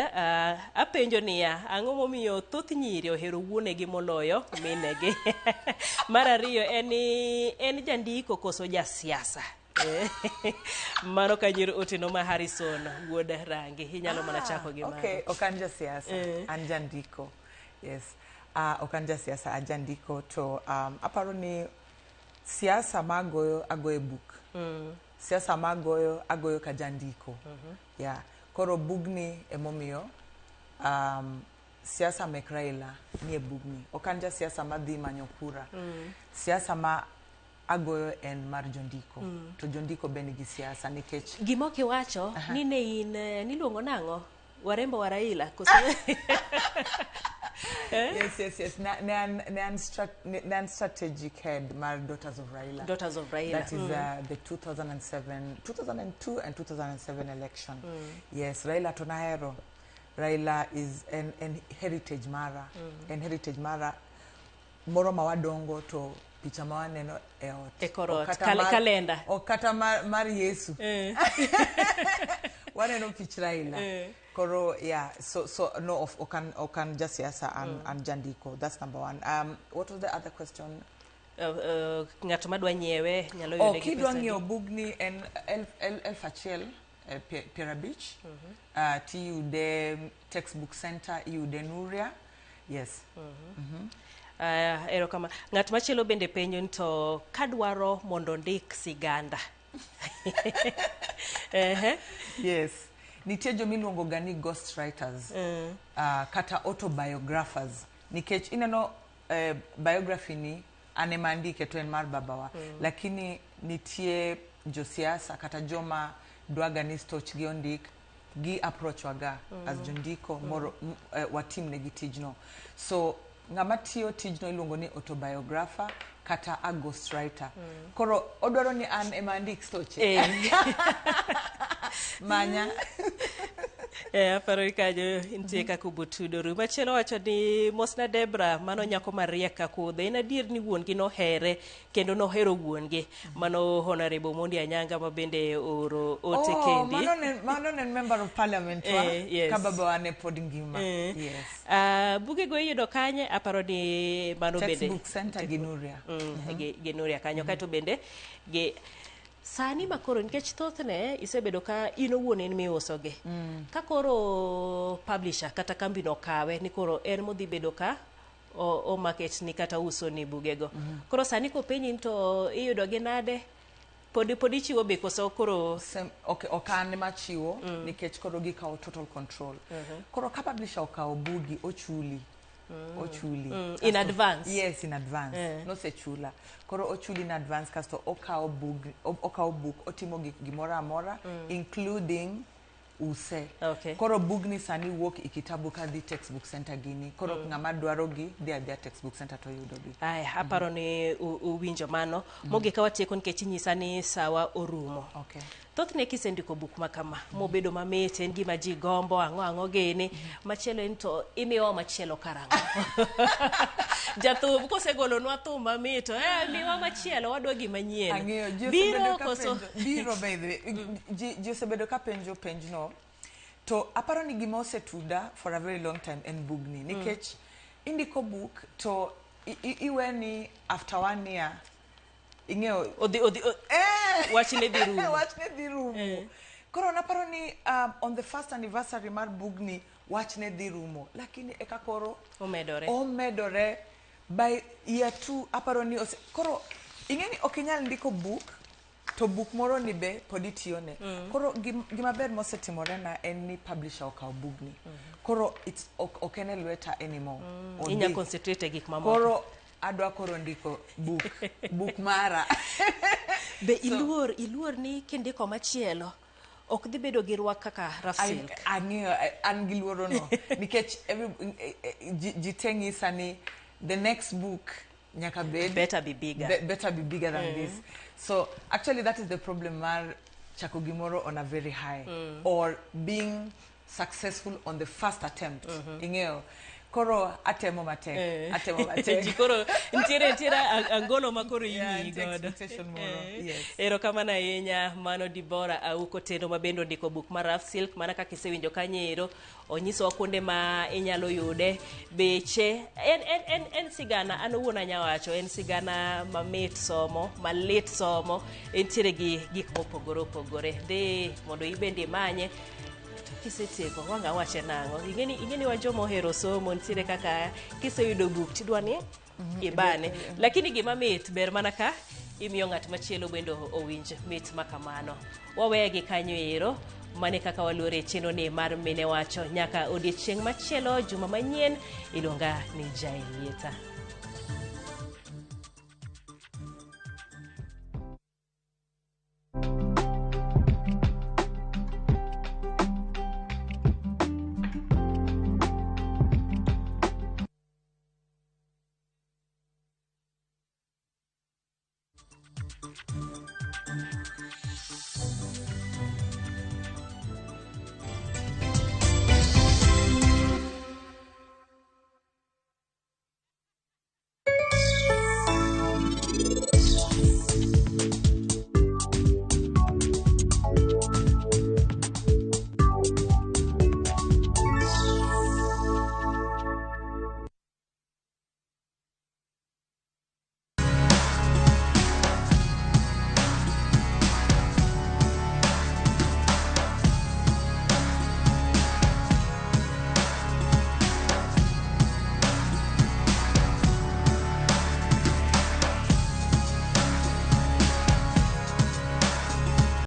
apenjo niya, ang'o momiyo thoth nyiri ohero wuonegi moloyo minegi? Mar ariyo en jandiko koso jasiasa? Mano kanyo Otieno ma Harrison wuod Rangi. Inyalo mana chako gi mano. Okay, ok an jasiasa, an jandiko. Yes. Ok an jasiasa, an jandiko to aparo ni siasa ma agoyo agoyo e buk. Siasa ma agoyo agoyo ka jandiko. Yeah. Koro bugni emomiyo siasa mek Raila nie bugni. Ok an jasiasa madhi manyo kura. Siasa ma agoyo en mar jondiko. To jondiko be nigi siasa nikech gima ok iwacho ni ne in niluongo nang'o? Warembo wa Raila koso? Yes. Ne an strategic head mar Daughters of Raila. Daughters of Raila. That is the 2002 and 2007 election. Yes, Raila to nahero. Raila is an heritage mara. En heritage mara moro ma wadongo to picha ma waneno e ot. E kor ot. Kalenda. Ok kata mar Yesu. Waneno pich Raila. Koro, yeah, so no, okan jasiasa and jandiko. That's number one. What was the other question? Ng'ato madwa nyiewe nyalo yude gi kidwa pesa ng'iewo adi? bugni en 1,050. Tiyude Textbook Center, iyude Nuria. Yes. Erokamano. Ng'at machielo bende penjo ni to kadwaro mondo ndik siganda. Yes. Nitie jomiluongo ga ni ghost writers, kata autobiographers. Nikech ineno biography ni an ema andike to en mar babawa. Lakini nitie josiasa kata joma dwaga ni stochgi ondik, gi approach waga as jondiko moro watimnegi tijno. So ng'ama tiyo tijno iluongo ni autobiographer kata a ghost writer. Koro odwaro ni an ema andik stoche. Manya. Aparo ni kanyo nitie kaka ubotudoru. Machielo wacho ni mosna Debra, mano nyako mariek ka kudho. En adier ni wuon-gi nohere kendo nohero wuon-gi. Mano Honorable Mondi Anyanga ma bende oro ote kendi. Mano ne en member of parliament wa Yes. ka babawa ne pod ngima. Yes. Bugego iyudo kanye? Aparo ni mano bende Textbook Center gi Nuria. Gi Nuria kanyo. Kaeto bende gi sani makoro nikech thothne isebedo ka in owuon en miusogi. Ka koro publisher kata kambino okawe ni koro en modhi bedo ka o market ni kata uso ni bugego. Koro sani kopenji ni to iyudo gi nade? Pod ichiwo be koso koro Okay, ok an ema chiwo nikech koro gikawo total control. Koro ka publisher okawo bugi, ochuli. Ochuli. In advance? Yes, in advance. Nosechula. Koro ochuli in advance kasto okawo book, otimo gimoro amora including use. Koro bugni sani wuok e kitabu kadhi Textbook Center gini. Koro ng'ama dwaro gi dhi adhiya Textbook Center to yudo gi. Aya, aparo ni uwinjo mano. Mogik ka watieko nikech inyisa ni sawa orumo. Thothne kisendiko buk ma kama, mobedo mamit, en gima ji gombo, ang'o ang'o gini. Machielo en to imiyowa machielo karang'o? Jathum kosegolonwa thum mamit, to miwa machielo, wadwa gima nyien. Ang'eyo, ji Biro osebedo ka koso? penjo, biro by the way. Ji osebedo ka penjo penjno. To aparo ni gima osetuda for a very long time en bugni. Nikech indiko buk to iwe ni after 1 year ing'eyo Odhi, wachne dhi rumo. Wachne dhi rumo. Koro naparo ni on the first anniversary mar bugni wachne dhi rumo. Lakini eka koro omedore. Omedore by year 2 aparo ni koro ing'e ni ok inyal ndiko buk to buk moro ni be pod itiyone. Koro gima ber mosetimore na en ni publisher okawo bugni. Koro it's ok en e lweta anymore. Odhi. Inya concentrate e gik mamoko. Koro adwa koro ndiko buk mara. Be iluor ni kindiko machielo ok dhi bedo gi rwak kaka Rough Silk? Ang'eyo, an gi luoro no. Nikech ji te nyisa ni the next book nyaka bed better be bigger. Better be bigger than this. So actually that is the problem mar chako gimoro on a very high or being successful on the first attempt. Ing'eyo. Koro atemo matek. Atemo matek. Ji koro nitiere angolo ma koro Yeah, ing'iyi nitie godo. expectation moro. Yes. Erokamano ahinya mano Dibora Auko Tendo ma bende ondiko buk mar Rough Silk mana kaka isewinjo kanyo ero onyisowa kuonde ma inyalo yude beche en sigana an owuon anya wacho en sigana mamit somo malit somo entiere gi gik mopogore opogore dhi mondo ibende imanye kisetieko wang' awache nang'o ing'eni wan joma ohero somo nitiere kaka kiseyudo buk tidwa ni ibane lakini gima mit ber mana ka imiyo ng'at machielo bende owinj mit ma kamano waweye gi kanyo ero mane kaka waluore chenro ni mar mine wacho nyaka odiechieng' machielo juma manyien iluonga ni Jaelieta.